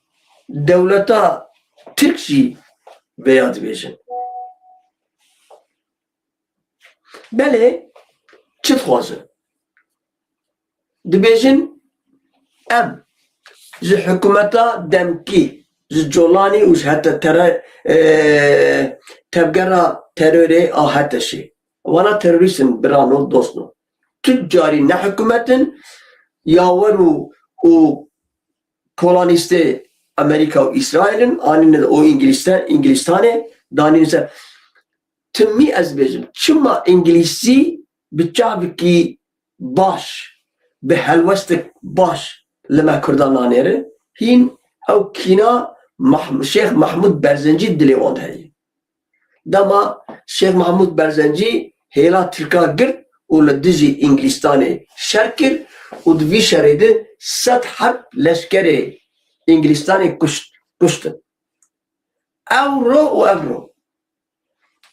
dewleta Tirk jî vêya dibêjin. Belê, çi dixwazin? Dibêjin, em ji hikûmeta demkî, ji Colanî û ji hete tere-, e, tevgera terorê a HTŞê. Wana terorîst in, birano, dostno. Tu carî ne hikûmet in, yawer û, û kolonîstê Amerîka û Îsraîl in, anîne û Îngilîste-, Îngilîstanê danîne ser. Timî ez bêjim, çima Îngilîzî bi çavekî baş, bi helwestek baş li me Kurdan nanêre? Hîn ew kîna Mah-, Şêx Mehmûd Berzencî dilê wan de heye. Dema Şêx Mehmûd Berzencî hêla Tirka girt û li dijî Îngilîstanê şer kir û di vî şerê de sed heb leşkerê Îngilîstanê kuşt, kuştin. Ew ro û ev ro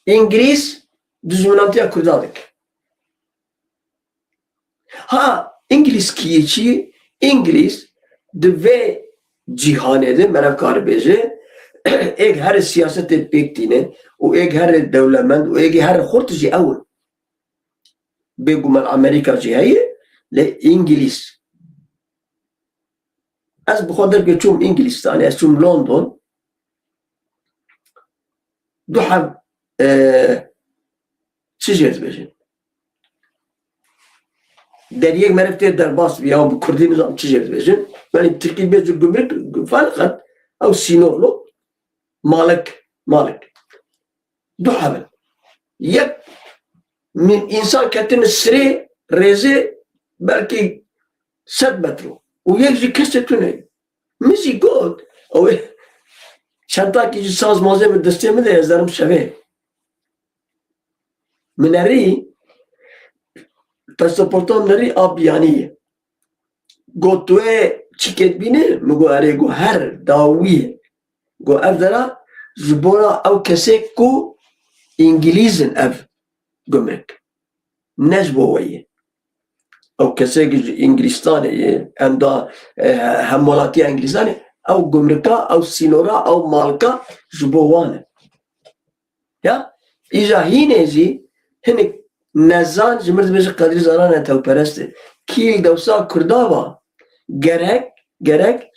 Îngilîz dijminantiya Kurdan dike. Ha, Îngilîz kî ye çi? Îngilîz di vê cîhanê de, meriv kare bêje, êk here siyasetê pêk tîne û êk here dewlemend û êk here xurt jî ew in. Bêguman Amerîka jî heye, lê Îngilîz. Ez bi xwe derkê çûm Îngilîstanê, ez çûm London. Du heb, e, çi jê dibêjin? Deriyek meriv tê derbas bi ya bi kurdî nizam çi jê dibêjin. Yanî tirkî bêjin gumruk, faliqet, ew sînor lo. Malik, malik. Du heb in. Yek min însan ketine sirê rêzê belkî sed metro. Û yek jî kesê tune. Min jî got, ew ê çentakî jî saz mazê min destê min de ez derim şevê. Min nerî, pasaporta min nerî a biyanî ye. Got, tu ê çi ketbîne? Min got, erê, got, her dawiyê. Got, ev dera ji bo ra ew kesê ku Îngilîz in ev gumruk. Ne ji bo we ye. Ew kesê ki ji Îngilîstanê ye, em da, e, hemwelatiya Îngilîzanê, ew gumrika, ew sînora, ew malka ji bo wan e. Ya, îja hînê jî hinek nezan ji mir dibêje Qedrî Zaran netewperest e. Kî li dewsa Kurda va, gerek, gerek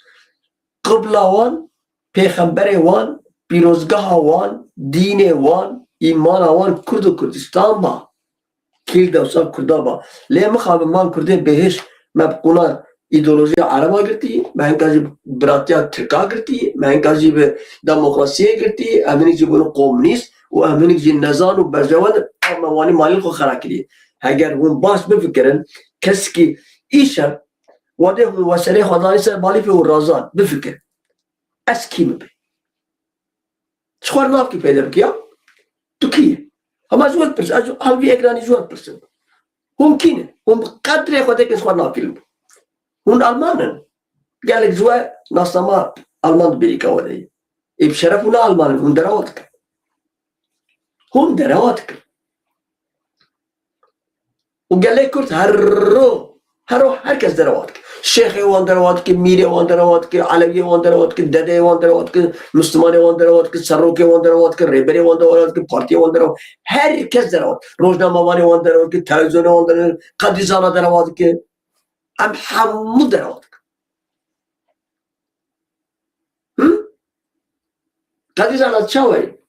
qibla wan, pêxemberê wan, pîrozgeha wan, dînê wan, îmana wan Kurd û Kurdistan ba. Kî li dewsa Kurda ba. Lê mixabin man Kurdê bêhiş me bi qûna îdeolojiya Ereba girtî, me hinka jî bi biratiya Tirka girtî, me hinka jî bi demokrasiyê girtî, em hinek jî bûne komûnîst û em hinek jî nezan û berjewen, me wanî malên xwe xera kiriye. Heger hûn baş bifikirin, kesekî îşev wadê hûn we serê xwe danî ser balîfê û razan, bifikir. Ez kî min bê? Ji xwe re navkî peyde bike ya. Tu kî yî? Hema ji we dipirsim. Ez ji alvî ekranî ji we dipirsim. Hûn kî ne? Hûn bi qedrê xwe dikin ji xwe re navkî li. Hûn Alman in. Gelek ji we nasnama Alman di bêrîka we de ye. Ê bi şeref hûn ne Alman in. Hûn derewa dikin. Hûn derewa dikin. Û gelê Kurd her ro, her ro her kes derewa dike. Şêxê wan derewa dike, mîrê wan derewa dike, elewiyê wan derewa dike, dedeyê wan derewa dike, mislimanê wan derewa dike, serokê wan derewa dike, rêberê wan derewa dike, partiyê wan derewa, her kes derewa dike. Rojnamevanê wan derewa dike, televîzyonê wan derewa dike, qedîzana derewa dike. Em hemû derewa dikin. Hı? Qedîzana çawa ye?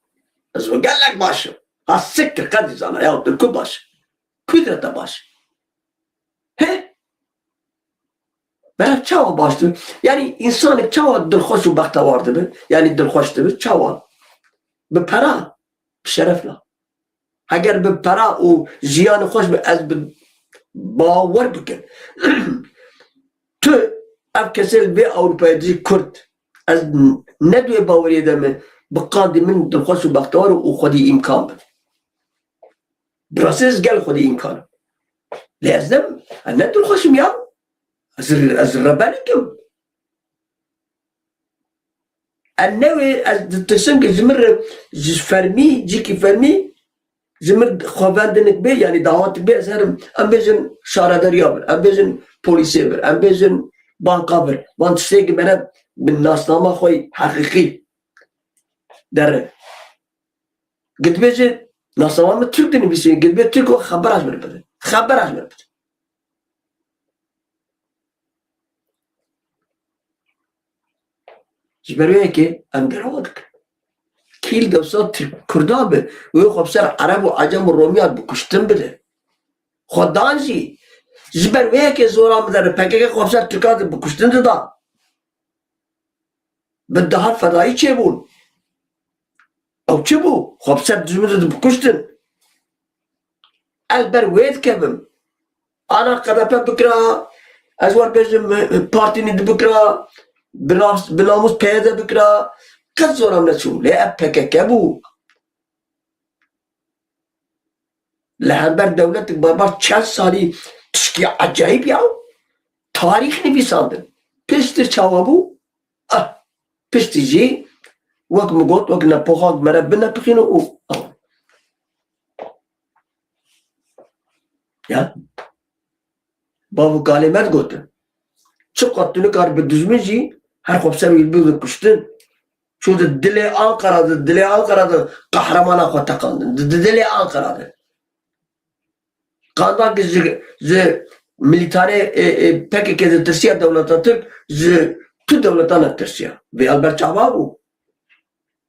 Ez we gelek baş im. Ha siktir qedîzana ya, tu ku baş? Ku direte baş? He? Bera çawa baş dibe? Yani insanek çawa dilxweş û bextewar dibe? Yani dilxweş dibe çawa? Bi pera, bi şerefla. Heger bi pera û jiyanê xweş be, ez bi bawer bikim. Tu ev kesê li vê Ewropayê dijî Kurd, ez ne di wê baweriyê de me, bi qandî min dilxweş û bextewar û xwedî îmkan be. Bi rastî ez gel xwedî îmkan im. Lê ez ne, ez ne dilxweş im ya. Ez, ez rebelik im. Ez newê, ez ditirsim ku ji min re, ji fermî, cîkî fermî, ji min xwe vendinik bê, yanî dawatik bê, ez herim, em bêjin şaredariya vir, em bêjin polîsê vir, em bêjin banka vir. Van tiştê ku me re bi nasnama xwe heqîqî dere. Gidibê jî nasnama min Tirk dinivîsî, gidibê Tirk û xebera ji min bide. Xebera ji min bide. Ji ber wê yekê em derewa dikin. Kî li dewsa Tirk Kurda bi, wê xwe bi ser Ereb û Ecem û Romiyan bi kuştin bide. Xwedan jî ji ber wê yekê zora min dere, P K K xwe bi ser Tirkan de bi kuştin dida. Bi daha fedayî çêbûn. Ew çi bû? Xwe bi ser dijmin de dibikuştin. Ez ber wê dikevim. Ana K D P bikira, ez wer bêjim, partî nî dibikira, bi nas-, bi namûs P Y D bikira. Qet zora min neçû. Lê ev P K K bû. Li hember dewletek barbar çend salî tişkî ecayîb ya tarîx nivîsandin. Piştir çawa bû? Ah, piştî jî wek min got, wek nepoxan me re binepixîne û ah. Ya. Bav û kalê me digotin. Çiqas tu nikar bi dijmin jî her xwe bi ser wî bibin kuştin. Çû di dilê Anqara de, dilê Anqara de qehremana xwe teqandin. Di, di dilê Anqara de. Qanda ki ji, ji milîtarê, e, e, P K K de tirsiya dewleta Tirk, ji tu dewletan de tirsiya. Vê alber çava bû.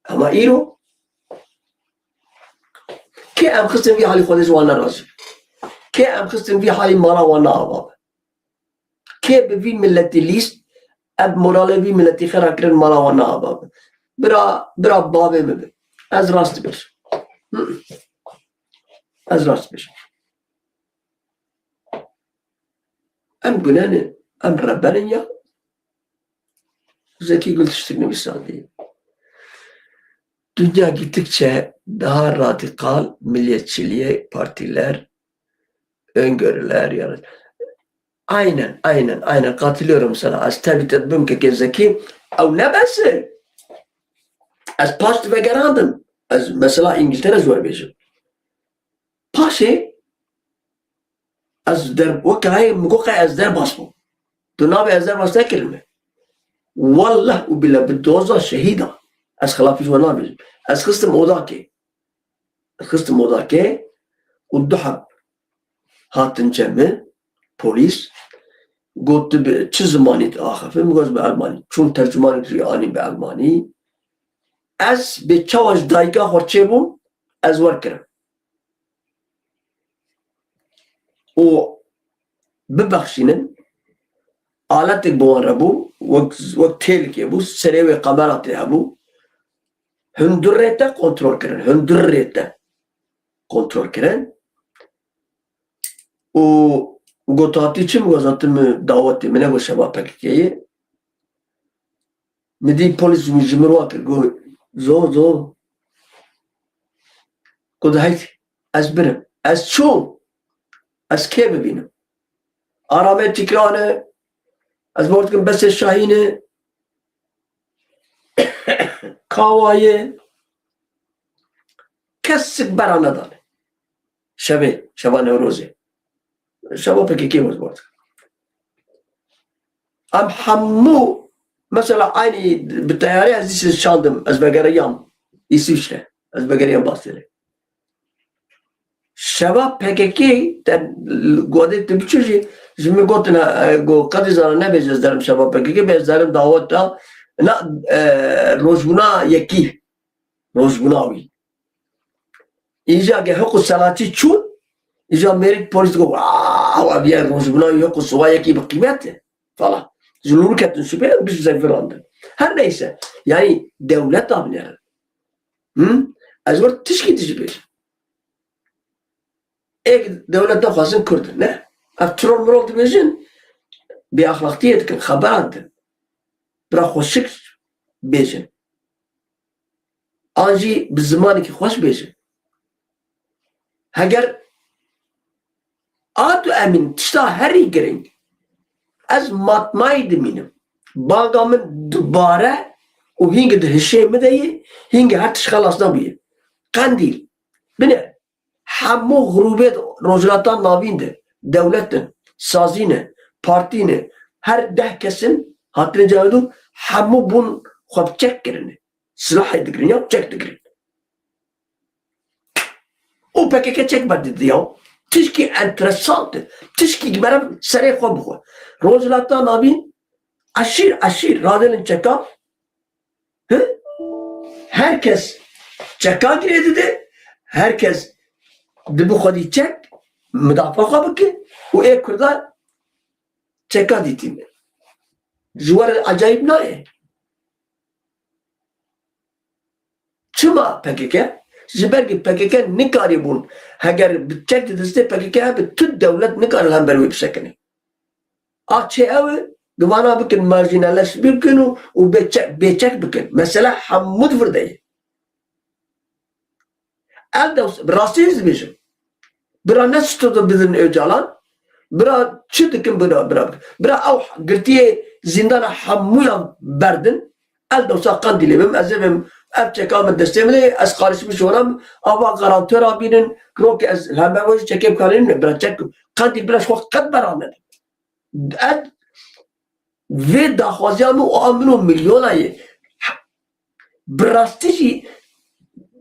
Ama îro kê em xistin vî halî Xwedê ji wan nerazî? Kê em xistin vî halî mala wan neava be? Kê bi vî miletî lîst, ev moralê vî miletî xera kirin mala wan neava be? Bira, bira bavê min be. Ez rast dibêjim. Hı. Ez rast dibêjim. Em gune ne, em rebel in ya. Zekî Gul tiştek nivîsandî. Dünya gittikçe daha radikal milliyetçiliğe partiler, öngörüler yarat-, Aynen, aynen, aynen katılıyorum sana. Ez tebî te dibim kekê Zekî. Ew ne bes e. Ez paş divegerandim. Ez mesela Îngiltere ji we bêjim. Paşê ez der-, weke hayê min got qey ez derbas bûm. Tu navê ez derbas nekirime. Wallah û billah bi doza şehîda ez xilafî ji we nabêjim. Ez xistim odakê. Ez xistim odakê û du heb hatin cem min, polîs. Got, "Tu bi çi zimanî tu axifî?" Min got, "Bi elmanî." Çûn tercûmanek jî anî bi elmanî. Ez bê çawa ji dayika xwe çêbûm, ez wer kirim. Û bibexşînin, aletek bi wan re bû, wek, wek têlikê bû, serê wê kamera tê hebû. Hundirê te kontrol kirin, hundirê te kontrol kirin. Û got, "Hatî çi?" Min got, "Zaten min dawetê min e, got şeva P K K'yê." Min dî polîs ji min, ji min re kir, got, "Zo, zo." Got, "Heyt, ez birim." Ez çûm. Ez kê bibînim? Aramê Tîkran e. Ez bawer dikim Besê Şahîn e. Kawa ye. Kesik bera nedane. Şevê, şeva Newrozê. Şeva P K K wez bawer dikim. Em hemû, mesela, aynî bi teyarê ez dîsê şandim, ez vegeriyam Îsviçre, ez vegeriyam Baselê. Şeva P K K te godê tu biçû jî, ji min gotin, e, go qedî zana nebêje ez derim şeva P K K, bê ez derim dawet da, na, e, rojbûna yekî, rojbûna wî. Îja ge hiqû selatî çûn, îja mêrik polîs got, "Aa, ew aviye rojbûna wî hiqû suwa yekî bi qîmet e." Falan. Ji lûr ketin şubê, bi zevir andin. Her neyse. Yani dewleta binêrin. Hı? Ez wir tişkî dijî bêjim. Êk dewlet nexwazin Kurd in, ne? Ev troll mirol dibêjin, bêaxlaqtiyê dikin, xebera didin. Bira xweşik bêjin. An jî bi zimanekî xweş bêjin. Heger a tu emîn tişta herî giring, ez matmayî dimînim. Banga min dubare û hîngi di hişê min de yê, hîngi her tişt xelas nebûye. Qendîl, bine, hemû grûbê Rojhilata Navîn de, dewlet in, sazî ne, partî ne, her deh kes in, hatine cayê dû, hemû bûn xwe bi çek kirine. Silahê digirin ya, çek digirin. Û P K K çek berdidî ya. Tişkî enteresant e. Tişkî dimerim serê xwe bixwe. Rojhilata Navîn eşîr eşîr radênin çeka. Hi? Her kes çeka girê dide. Her kes dibi xwedî çek, midafaa xwe bike û ê Kurda çeka dîtîne. Ji we re ecayîb nayê. Çima P K K? Ji ber ku P K K nikarîbûn, heger bi çek di destê P K K hebe, tu dewlet nikare li hember wê bisekine. A çê ew e, di vana bikin, marjinalleş bikin û, û bê çek, bê çek bikin. Mesele hemû di vir de ye. Ev dews, bi rastî ez dibêjim. Bira ne statû bidin Ocalan. Bira çi dikin bira, bira. Bira ew girtiyê zîndana hemûyan berdin. Ez dewsa Qendîlê bim, ez ê bim, ev çeka min destê min ê, ez qarişim ji wan re, ava garantora bînin, rokê ez hembe wê çekê bikarînim, bira çek, Qendîl bira ji xwe qet bera nedim. Ev vê daxwaziya min û a min û milyona ye. Bi rastî jî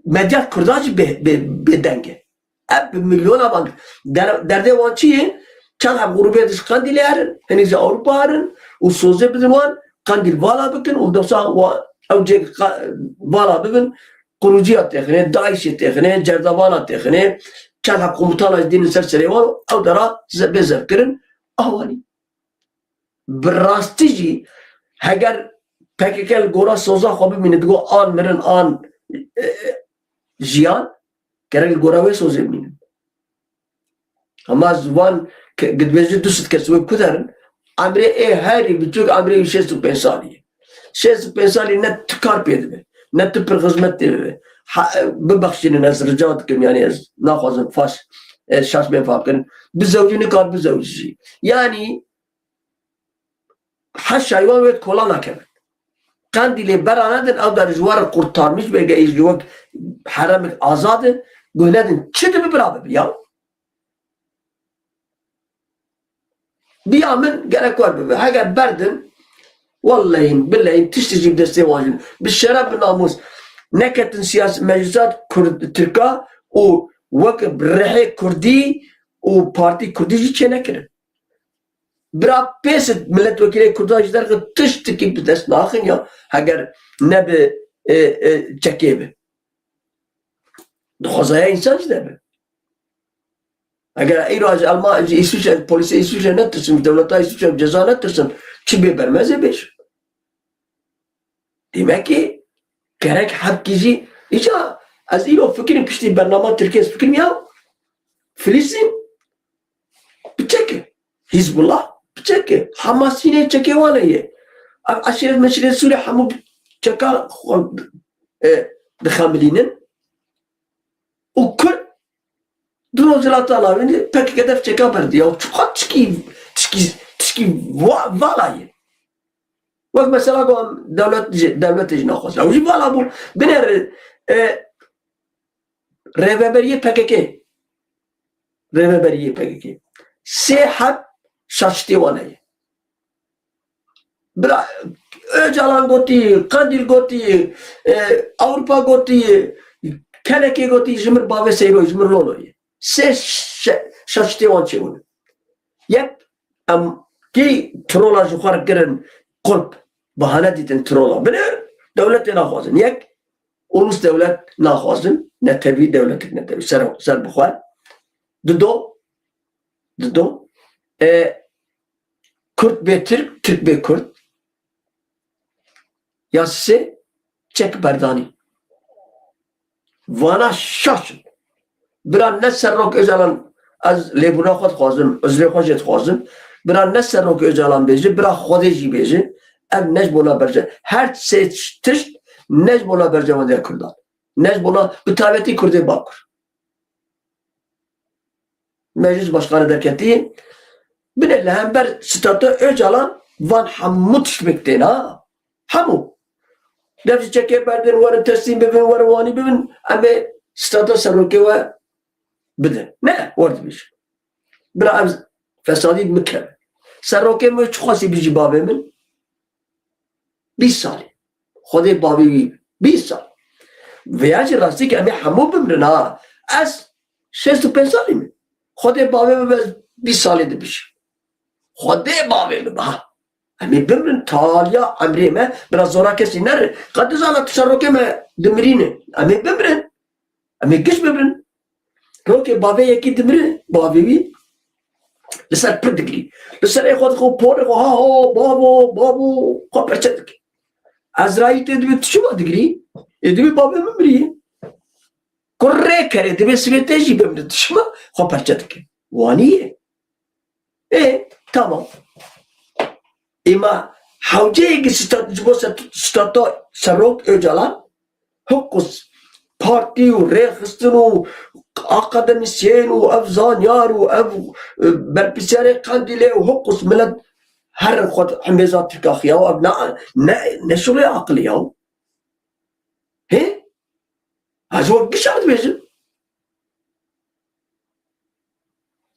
medya Kurda jî bê, bê, bêdeng e. Ev bi milyona van. Der-, derdê wan çi ye? Çend heb grûbê di ji Qendîlê herin, hinî ji Ewropa herin û sozê bidin wan, Qendîl vala bikin û dosa wa-, ew cê qa-, vala bibin, Quruciya têxine, DAIŞê têxine, Cerdavana têxine, çend heb komutana ji dînin ser serê wan û ew dera ze-, bê zevkirin. Awanî. Bi rastî jî heger P K K li gora soza xwe bimîne, digo an mirin, an, e, e, jiyan, gerek li gora wê sozê bimînin. Hema ziwan ke, dibêje du sed kes wê ku derin, emrê ê herî biçûk emrê wî şêst û pênc salî ye. Şêst û pênc salî ne tu kar pê dibe, ne tu pir xizmet tê bibe. Ha, bibexşînin, ez rica dikim, yani ez naxwazim faş, e, şaş bên fam kirin. Bizewcî nikar bizewcî jî. Yani heşa wan wê kola nakevin. Qendîlê bera nedin, ew der ji wan re kurtarmîş bê, ge ji wek heremek azad e, guh nedin. Çi dibe bira bibe ya? Biya min gerek wer bibe. Heger berdin, wellehîn, bilehîn, tiştî jî bi destê wan jin. Bi şeref, bi namûs. Neketin siyas-, meclisa Kurd, Tirka û wek rihê Kurdî û partî Kurdî jî çênekirin. Bira pês milletvekîlê Kurdan ji derxe tiştekî bi dest naxin ya, heger ne bi, e, e, çekê bi. Di xwezaya însan jî de bi. Eger îro ez Alman, ji Îsviçre, polîsê Îsviçre netirsim, ji dewleta Îsviçre ceza netirsim, çi bê bermezê bêj. Demek ki gerek hepkî jî, îca ez îro fikirim piştî bernama Tirkiye ez fikirim ya, Filistîn bi çek e. Hizbullah bi çek e. Hamas yine çekê wan e ye. Ev eşîret meşîret Sûrî hemû bi çeka xwe, e, dixemilînin. Û Kurd di Rojhilata Navîn de P K K def çeka berdiya. Û çiqas tişkî, tişkî, tişkî va-, vala ye. Wek mesela ku em dewlet jî, dewletê jî naxwazin. Ew jî vala bû. Binêre, e, rêveberiyê P K K. Rêveberiyê P K K. Sê heb şaşitê wan heye. Bira, Ocalan gotî, Qendîl gotî, e, Ewropa gotî, Kelekê gotî, ji min bavê seyro, ji min rolo ye. Sê şe-, şaştê wan çêbûne. Yek, em kî trola ji xwe re kirin qulp, bahane dîtin trola. Binêr, dewletê naxwazin. Yek, ulus dewlet naxwazin, netewî dewletik netewî, ser, ser bi xwe. Dido, dido, e, Kurd bê Tirk, Tirk bê Kurd. Ya sê, çek berdanî. Vana şaş in. Bira ne Serok Ocalan, ez lêbûna xwe dixwazim, uzrê xwe jê dixwazim. Bira ne Serok Ocalan bêje, bira Xwedê jî bêje. Ev ne ji bona berje-, her sê tişt ne ji bona berjewendiya Kurdan. Ne ji bona bi taybetî Kurdê Bakur. Meclis Başkanı derketî. Binê li hember statû Ocalan van hemû tişt bik tên ha. Hemû. Dev ji çekê berdin, werin teslîm bibin, werin wanî bibin, em ê statû serokê we bidin. Ne, wer dibêjin. Bira ev fesadî min keve. Serokê min çi xwestî bijî bavê min? Bîst salî. Xwedê bavê wî bîst sal. Vêya jî rastî ki em ê hemû bimrin ha. Ez şêst û pênc salî me. Xwedê bavê min, ez bîst salê dibijim. Xwedê bavê min ha. Em ê bimrin taliya emrê me. Bira zora kesî nere. Qet dizana tu serokê me dimirîne. Em ê bimrin. Em ê giş bibin. Rokê bavê yekî dimire, bavê wî li ser pir digirî. Li ser ê xwe dixwe, porê xwe, ha ho, bavo, bavo, xwe perçe dike. Ezraîl tê dibê tu çima digirî? Ê dibê bavê min miriye. Kurê kerê dibê sibê te jî bimire, tu çima xwe perçe dike? Wanî ye. Ê, tamam. Ê ma hewceyekî stat-, ji bo stat-, stata Serok Ocalan, hiqûs partî û rêxistin û akademîsyen û ev zanyar û ev, e, berpirsiyarê Qendîlê û hiqûs milet herin xwe hemêza Tirka xiya û ev ne, ne, ne şûlê aqilî ya. Hê? Ez wek gişa dibêjim.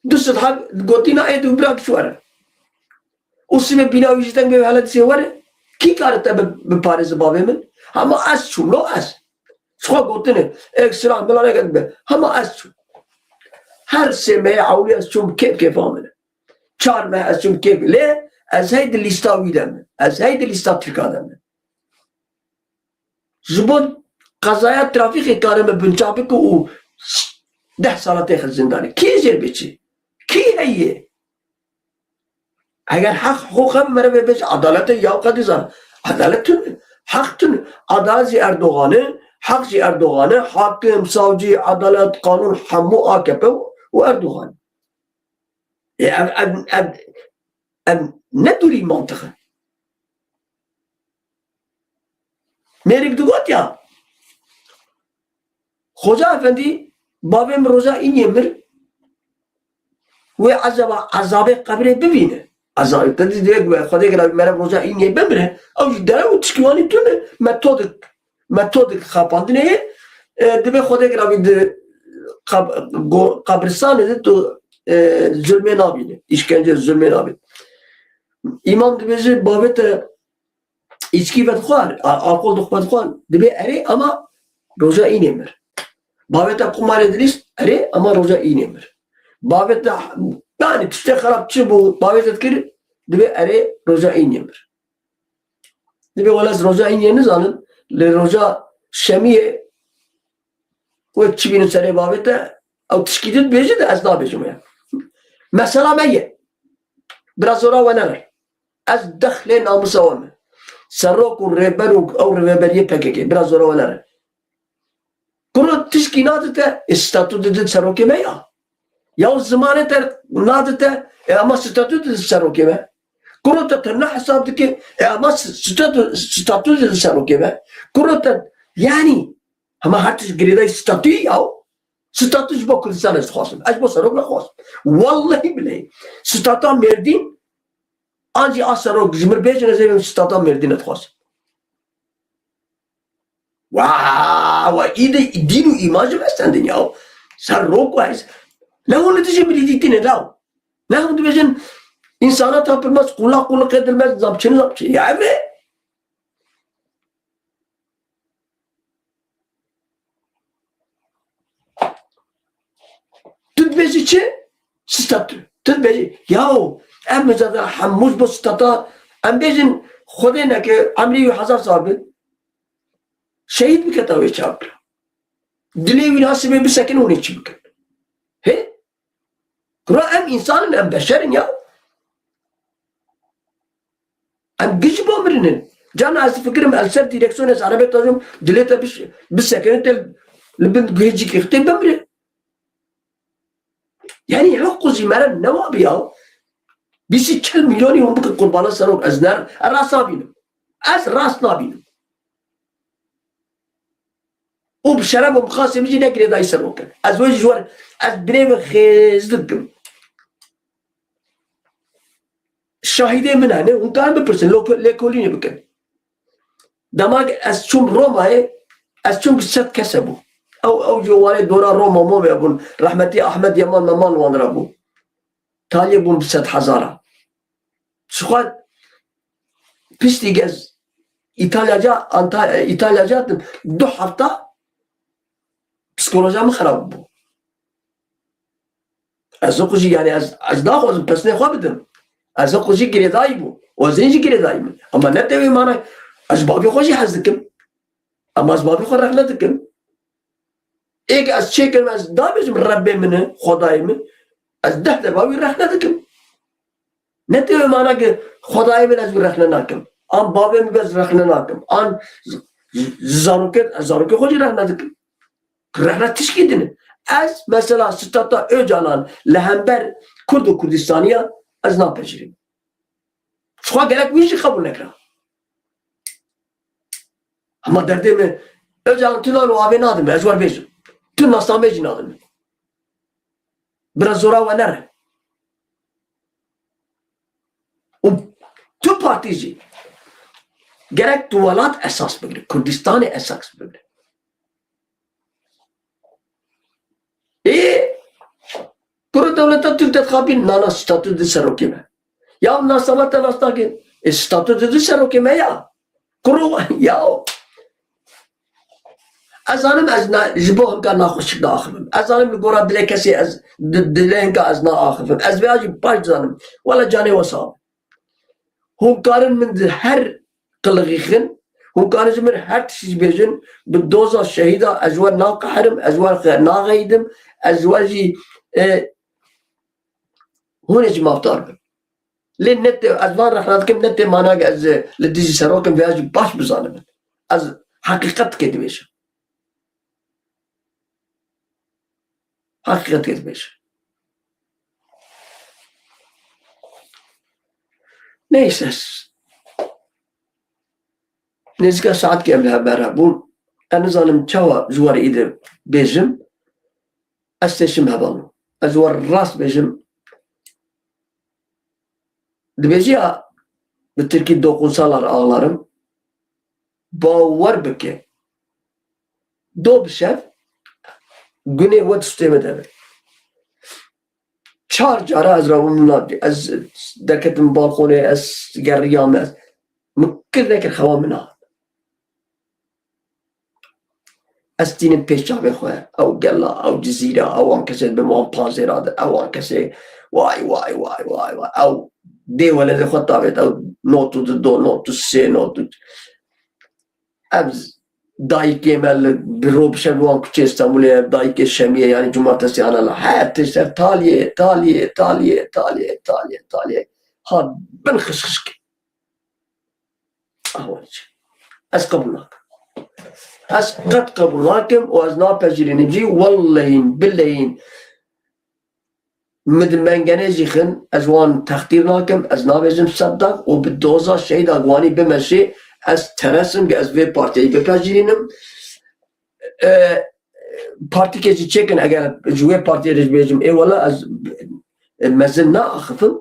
Du sed heb gotina ê dû bira giş were. Û sibê bîna wî jî teng bê hele dizê were. Kî kare te bi, biparêze bavê min? Hema ez çûm, lo ez. Ji xwe gotine. Êk silah mila neket be. Hema ez çûm. Her sê mehê ewlî ez çûm kêf kêfa min e. Çar meh ez çûm kêf. Lê ez hey di lîsta wî de me. Ez hey di lîsta Tirka de me. Ji bo qezaya trafîkê karime binçav bike û deh sala têxe zindanê. Kî jê biçî? Kî heye? Eger heq hiqûq hebe mere vê bêje, edalet e ya qedî zan. Edalet tune. Heq tune. Edalet jî Erdogan e, heq jî Erdogan e, hakim, savcî, edalet, qanûn hemû A K P û Erdogan. E, ev, ev, ev, ev ne dûrî mantiq e. Mêrik digot ya, Xoca Efendî, bavê min roja îniyê mir, wê ezaba ezabê qebrê bibîne. Ezabê te dî divê Xwedê gela mere roja îniyê bimire, ew jî derew û tişkîwanî tune, metodik, metodik xapandinê ye, e, divê Xwedê gela wî di qab-, go-, qabristanê de tu, e, zulmê nabîne, îşkence, zulmê nabîne. Îmam dibêje, bavê te îçkî vedixwar, a-, alkol dixwe dixwar, dibê erê ama roja înê mir. Bavê te qumarê dilîst, erê ama roja înê mir. Bavê te, yani tiştê xerab çi bû, bavê te dikir, dibê erê roja înê mir. Dibê wele ez roja înê nizanim, lê roja şemiyê wek çi bînin serê bavê te, ew tişkî din bêje de ez nabêjim ya. Mesela me ye. Bira zora we nere. Ez dexlê namusa we me. Serok û rêber û ew rêveberiyê P K K. Bira zora we nere. Kuro tişkî nadite, e, statû didin serokê me ya. Ya zimanê te nadite, e, ama statû didin serokê me. Kuro te, te ne hesab dike, e, ama statû, statû didin serokê me. Kuro te, yani, hema her tişt girêdayî statûyî ya. Statû ji bo Kurdistan ez dixwazim. Ez ji bo serok nexwazim. Wallahî bileyî. Stata Mêrdîn, an jî a serok ji mir bêjin ez ê bim stata Mêrdîn dixwazim. Wa, wa îdî dîn û îman ji me stendin ya. Serok wa ez. Ne hûn li dijî milîtî tîne law. Ne hûn dibêjin Însanata pir mez, qulaq quliqê dilmez, nizam çi, nizam çi. Ya ev e. Tu dibêjî çi? Statü. Tu dibêjî, yaw, ev mizada hemû ji bo stata, em bêjin, Xwedê neke, emrî wî hezar sal bin. Şehîd biketa wê çavkira. Dilê wî nasibê bisekin hûn ê çi bikin? Hê? Kura em însan in, em beşer in ya. Em giş bo mirinin. Cana ez fikirim el ser direksiyonê ez erebê tajim dilê te biş-, bisekene te li bin guhê cîkê xitê bimire. Yani hewq û zî mere newa bi ya. Bîsî çil milyonî hûn bikin qurbana serok ez ner, ez rast nabînim. Ez rast nabînim. Û bi şeref û mixasê min jî ne girêdayî serok e. Ez wê jî ji wer, ez binê min xêz dikim. Şahidê min hene, hûn karin bipirsin, lêko-, lêkolînê bikin. Dema ez çûm Romayê, ez çûm bi sed kes hebû. Ew, ew jî warê dora Roma Movê bûn. Rehmetî Ahmed Yeman Meman wan re bû. Taliyê bûn bi sed hezara. Ji xwe piştî ez Îtalya ca, Anta-, Îtalya ca hatim, du hefta psikolojiya min xerab bû. Ez wekî jî, yani ez, ez naxwazim pesnê xwe bidim. Ez wekî jî girêdayî bû. Û ez ê jî girêdayî min. Ama ne tevê mana ez ji bavê xwe jî hez dikim. Ama ez bavê xwe rexne dikim. Êk ez çêkim, ez dabêjim Rebbê min e, Xwedayê min, ez deh deba wî rexne dikim. Ne tevê mana ki Xwedayê min ez wî rexne nakim. An bavê min ez rexne nakim. An z-, z-, zarokê, ez zarokê xwe jî rexne dikim. Rexne tişkî din e. Ez mesela stata Ocalan li hember Kurd û Kurdistaniya ez napejirînim. Ji xwe gerek wî jî qebûl nekira. Hema derdê min, Ocalan tu nano avê nadin min, ez wer bêjim. Tu nasnamê jî nadin min. Bira zora we nere. Û tu partî jî gerek tu welat esas bigire, Kurdistanê esas bigire. Ê, kuro dewleta Tirk de dixapîn, nana statû di serokê me. Ya nasnama te nas nake. Ê, statû di di serokê me ya. Kuro ya. Ez zanim ez na, ji bo hinka naxweşik naaxivim. Ez zanim li gora dilê kesê ez, di-, dilê hinka ez naaxivim. Ez vêya jî baş dizanim. Wela canê we sax. Hûn karin min di her qiliqî xin, hûn karin ji min her tiştî jî bêjin, bi doza şehîda ez ji we naqeherim, ez ji we xe-, naxeyîdim, ez ji we jî, e, hûn ê jî mafdar bin. Lê ne tê, ez van rexna dikim, ne tê mana ki ez, e, li dijî serok im, vêya jî baş bizanimin. Ez heqîqet dikê dibêjim. Heqîqetê dibêje. Neyse. Nêzîka saetkê em li hember hebûn. Ez nizanim çawa ji we re îdî bêjim. Ez têşim hevalno. Ez ji we re rast bêjim. Dibêjî ya, bi tirkî dokunsalar ağlarım. Bawer bike. Do bi şev gunê we distê min de be. Çar cara ez rabûm, ez derketim balkonê, ez geriyam, ez min kir nekir xewa min a. Ez tînim pêş çavê xwe. Ew gela, ew cizîra, ew an kesê bi wan panzêra de, ew an kesê, way, way, way, way, way. Ew dê weledê xwe tavêt, ew not û du do, not û sê, not û. Ev dayikê me li bi ro bi şev wan kuçê Stenbolê, ev dayikê Şemiyê, yani cumartesî ana la. Her tişt ev taliyê, taliyê, taliyê, taliyê, taliyê, taliyê. Ha bin xişxişkê. Ahwal çi? Ez qebûl nakim. Ez qet qebûl nakim û ez napejirînim jî. Wellehîn, bilehîn, min di mengenê jî xin, ez wan textîr nakim, ez nabêjim seddeq û bi doza şehîda Guanî bimeşê, ez teresim ki ez vê partiyê bipejirînim. E, partîkê jî çêkin, eger ji wê partiyê re jî bêjim, ê wela ez, e, mezin naaxifim.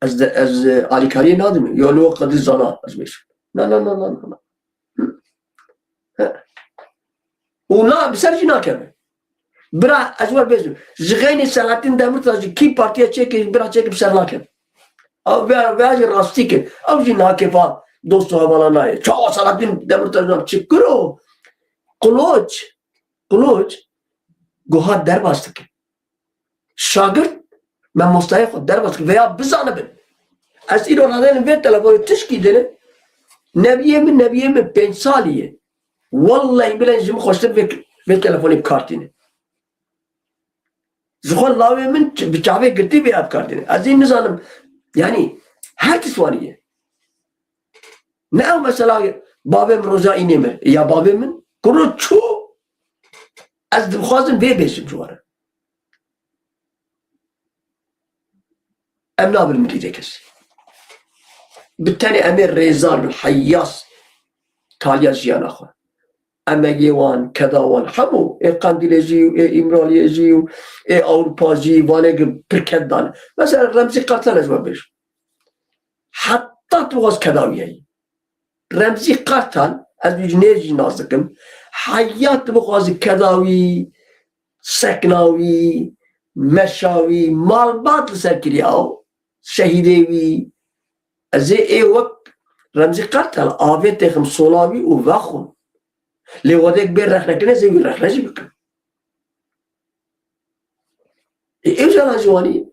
Ez de, ez, e, alîkariyê nadim. Yo li we qedî zana ez bêjim. Na, na, na, na, na, na. He. Û na, bi ser jî nakeve. Bira, ez wer bêjim. Ji xeynî Selahattin Demirtaş jî kî partiya çêkê, bira çêkê bi ser nakeve. Ew vê, vê jî rastî kir. Ew jî nakêfa dost û hevala nayê. Çawa Selahaddin Demirtaş nam çi kiro? Qiloç, Qiloç guha derbas dike. Şagirt memostayê xwe derbas dike. Veya bizanibin. Ez îro radeynim vê telefonê tişkî dene. Nebiyê min, nebiyê min pênc salî ye. Wellehî bilên ji min xweştir vê, vê telefonê bi kar tîne. Ji xwe lawê min ç-, bi çavê girtî vê ev kar tîne. Ez ê nizanim. Yanî her tişt wanî ye. Ne ew mesela bavê min roja înê mir. Ya bavê min kuro çû, ez dixwazim vê bêjim ji we re. Em nabin mirîdê kesî. Bi tenê em ê rêzar bin, heyas taliya jiyana xwe. Emegê wan, keda wan, hemû, ê Qendîlê jî û ê Îmraliyê jî û ê Ewropa jî, vanê gi pir ked dan. Mesela Remzî Kartal ez we bêjim. Heta tu dixwaz keda wî heyî. Remzî Kartal, ez wî ji nêz jî nas dikim. Heyat dixwaz keda wî, sekna wî, meşa wî, malbat li ser kiriya, şehîdê wî. Ez ê ê wek Remzî Kartal avê têxim sola wî û vexwim. Lê wedek bê rexnekirin, ez ê wî rexne jî bikim. Ê, Ocalan jî wanî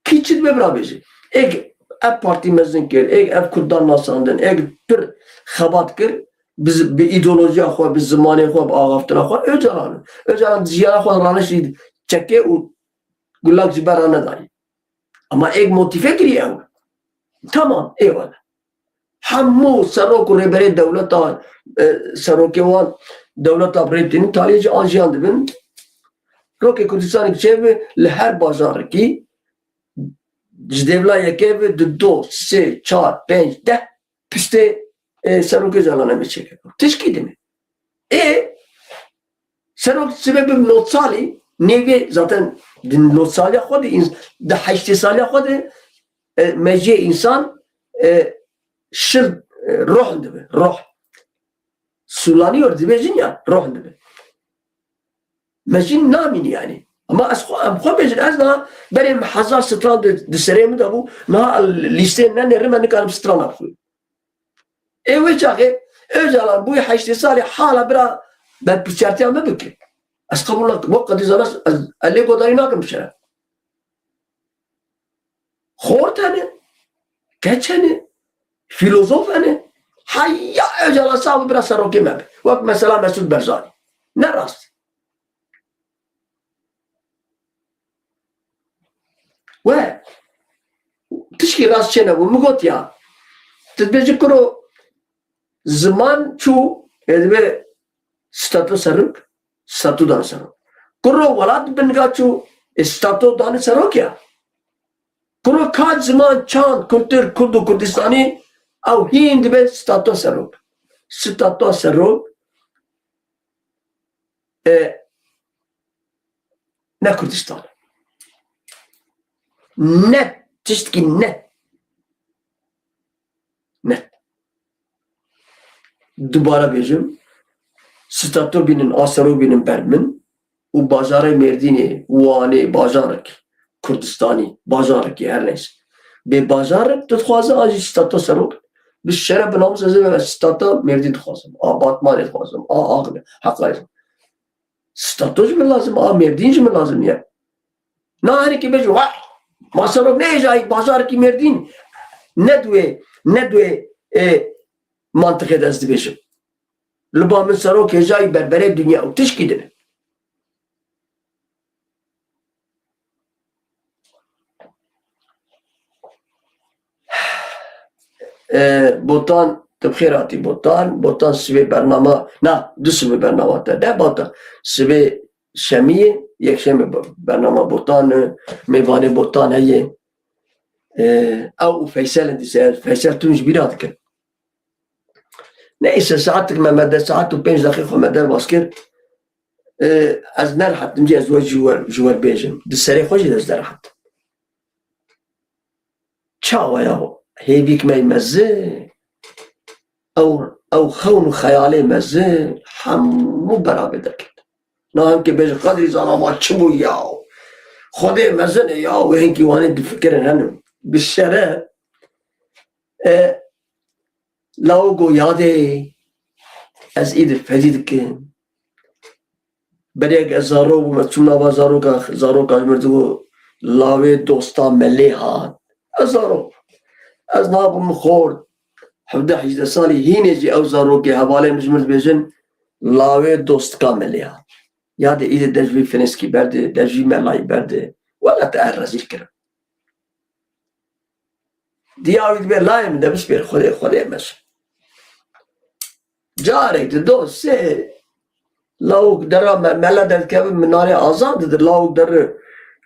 kî çi dibe bira bêje. Êk ev partî mezin kir, êk ev Kurdan nasandin, êk pir xebat kir, bi zi-, bi îdeolojiya xwe, bi zimanê xwe, bi axaftina xwe, Ocalan. Ocalan di jiyana xwe raniştî çekê û gulak ji ber re nedayî. Ama êk motîfe kirî ew. Tamam, eyvallah. Hemû serok û rêberê dewleta, e, serokê wan dewleta bi rê tînin, taliyê jî an jiyan dibin. Rokê Kurdistanê çê bi li her bajarekî ji dêvla yekê bi di do, sê, çar, pênc, deh piştê, e, serokê Ocalan em ê çêke. Tişkî dine. Ê, Serok sibê bi nod salî, nêvê zaten di nod saliya xwe de, ins-, di heştê saliya xwe de, e, mejiyê însan, e, şil, e, roh dibe, roh. Sûlanî yor dibêjin ya, roh dibe. Mejî namînî yanî. Ama ez xwe, em xwe bêjin, ez niha berê min hezar stran di, di serê min de bû, niha lîsteyên nenêrin me nikarim strana bixwînim. Ê wê çaxê Ocalan bûyî heştê salî hala bira berpirsiyartiya me bike. Ez qebûl nakim. Wek qedî zana ez, ez lê godarî nakim bi şeref. Xort hene, keç hene, fîlozof hene. Heya Ocalan sax bira serokê me be. Wek mesela Mesûd Barzanî. Ne rast. We tişkî rast çênebû. Min got ya, tu dibêjî kuro ziman çû, ê dibe statu serok, statu dan serok. Kuro welat binga çû, ê statu dan serok ya. Kuro ka ziman, çand, kultur, Kurd û Kurdistanî, ew hîn dibe statu serok. Statu serok, e, ne Kurdistan. Ne, tiştkî ne. Ne. Dubare bêjim, statu bînin, a serok bînin ber min û bajarê Mêrdînê, Wanê, bajarek Kurdistanî, bajarekî her neyse. Bê bajarek tu dixwaze an jî statu serok, bi şeref bi namus ez ê statu Mêrdîn dixwazim, a Batmanê dixwazim, a Axmê, Heqayê. Statu ji min lazim, a Mêrdîn ji min lazim ye. Na herikî bêje, "Wah, ma serok nehêjayî bajarekî Mêrdîn." Ne di wê, ne di wê, e, mantiqê de ez dibêjim. Li ba min serok hêjayî berberê dinya û tişkî dine. E, Botan, tu bi xêr hatî Botan. Botan sibê bernama, na, du sibê bernama te. De Botan. Sibê şemiyê, yekşemê be-, bernama Botan, e, mêvanê Botan heye. E, ew û Feysel in dîse, Feysel tun ji bîra dikin. Neyse, saetik me, me de saet û pênc deqî xwe me derbas kir. E, ez nerehetim jî ez we ji we, ji we bêjim. Di serê xwe jî de ez nerehetim. Çawa ya hêvîk me mezin, ew, ew xewn û xeyalê mezin, hemû beravê derket. Na hinkê bêje Qedrî zana ma çi bû ya? Xwedê mezin e ya, wê hinkî wanê difikirin henin. Bi şeref. E, Lawo got, yadê, ez îdî fedî dikim. Berê ez zarok bûm, ez çûm nava zaroka, zaroka ji min digot, lawê dosta melê hat. Ez zarok. Ez nabûm xort. Hevdeh hejdeh salî hînê jî ew zarokê hevalên min ji min dibêjin, lawê dostka melê hat. Yadê îdî dejvî finêskî berdê, dejvî melayî berdê. Wela te ez rezîl kirim. Diya wî dibe layê min de bispêr Xwedê, Xwedê meşe. Carek di do sê lawik dera me, mele derdikevin minarê azad didir. Lawik derre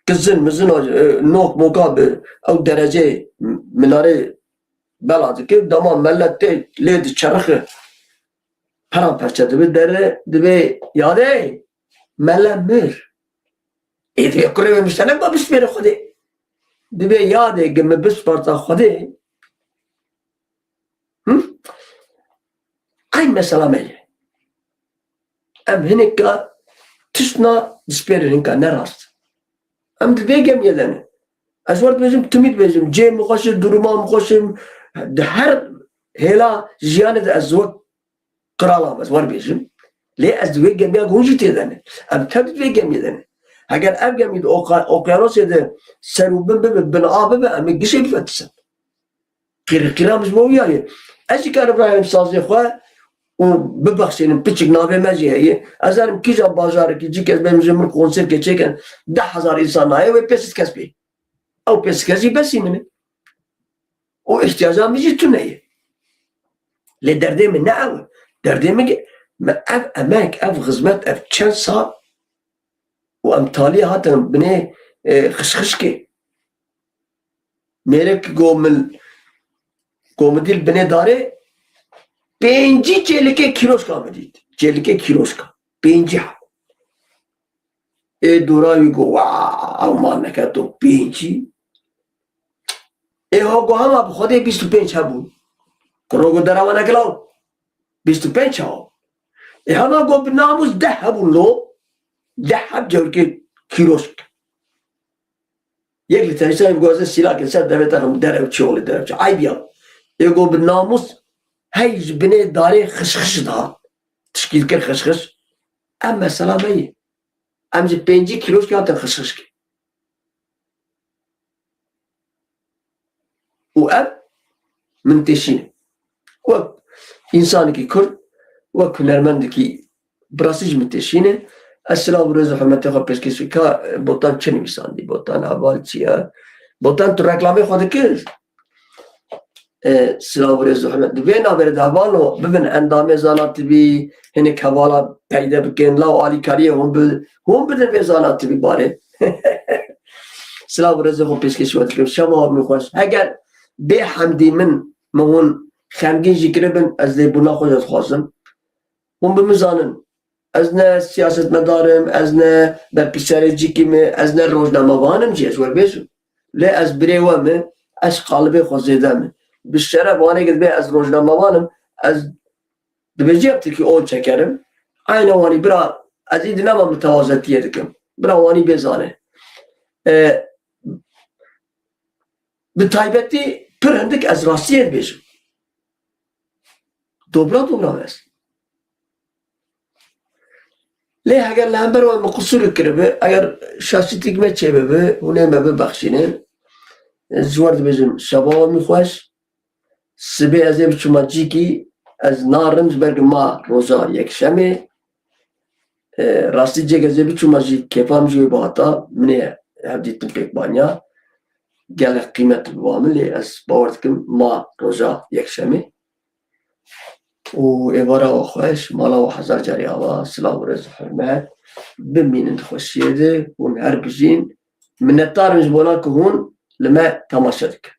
kizin mizin a, e, nok moka bi ew dereceyê minarê bela dike. Dema mele tê lê diçerixe. Peramperçe dibe derre, dibe yadê mele mir. Ê dibe kurê wê miştenek ba bispêre Xwedê. Dibe yadê gi mi bisparta Xwedê. Hı? Eyn mesela me ye. Em hineka tiştna dispêrin hinka ne rast. Em di vê gemiyê de ne. Ez wer dibêjim, timî dibêjim. Cê min xweş e, duruma min xweş e. Di her hêla jiyanê de ez wek qirala me, ez wer bêjim. Lê ez di wê gemiya hûn jî tê de ne. Em tev di vê gemiyê de ne. Heger ev gemî di oqa-, okyanosê de ser û bin bibe, bin a bibe, em ê gişê bifetisin. Qîrqîra min ji bo wî ya ye. Ez jî karim rayêm sazê xwe û bibexşînim, piçik navê me jî heye. Ez herim kîjan bajarekî cî kes bêm ji min konserkê çêkin, deh hezar însan nayê wê pênc sed kes bê. Ew pênc sed kes jî besî min e. Û îhtiyaca min jî tune ye. Lê derdê min ne ew e. Derdê min ke me ev emek, ev xizmet, ev çend sal û em taliyê hatin binê, e, xişxişkê. Mêrek go min, go min dî li binê darê pêncî çêlikê kîroşka min dît. Çêlikê kîroşka. Pêncî heb. Ê dora wî got, "Wa, ew mal neke to pêncî." Ê ho got, "Hema bi Xwedê bîst û pênc hebûn." Kuro got, "Dera we nekila bîst û pênc hebûn." Ê hema got, "Bi namûs deh hebûn lo." Deh heb cewrikê kîroşk. Yek li tenîsa got, "Ez ê sîla kin ser devê te xim, derew çi olê, derew çi." Eyb ya. Ê got, "Bi namûs hey ji binê darê xişxişî dihat." Tişkî dikir xişxiş. Em mesela me ye. Em ji pêncî kîloşkê hatin xişxişkê. Û ev min têşîne. Wek însanekî Kurd, wek hunermendekî bi rastî ji min têşîne. Ez silav û rêz û hurmetê xwe pêşkêşî ka Botan çi nivîsandî? Botan heval çi ye? Botan tu reklamê xwe dikir? E, silav û rêz û hurmet. Di vê navberê de hevalo bibin endamê Zana T V, hinek hevala peyde bikin, law alîkariyê hûn bi-, hûn bidin vê Zana T V barê. Silav û rêzê xwe pêşkêşî we dikim. Şeva we min xweş. Heger bê hemdî min, min hûn xemgîn jî kiribin, ez lêbûna xwe jî dixwazim. Hûn bi min zanin. Ez ne siyasetmedar im, ez ne berpirsiyarê cîkî me, ez ne rojnamevan im jî, ez werbêjim. Lê ez birê we me, ez qalibê xwe zêde me. Bi şeref wanê ke dibê ez rojnamevan im, ez dibêjî ya tirkî on çekerim. Eyne wanî bira, ez îdî nema mitewazetiyê dikim. Bira wanî bê zane. E, bi taybetî pir hindik ez rastiyê dibêjim. Dobra dobra ez. Lê heger li hember wan min qisûrek kiribi, eger şaşîtîk me çêbibi, hûn ê me bibexşînin. Ez ji we re dibêjim, şeva we min xweş. Sibê ez ê biçûma cîkî, ez narim ji ber ku ma roja yekşemê. E, rastî cêk ez ê biçûma jî kêfa min ji wê bihata, min ê hevdîtin pêk banya. Gelek qîmet bi ba min, lê ez bawer dikim ma roja yekşemê. Û êvara we xweş, mala we hezar carî ava, silav û rêz û hurmet. Bimînin di xweşiyê de, hûn her bijîn. Minnetdar im ji bona ku hûn li me temaşe dikin.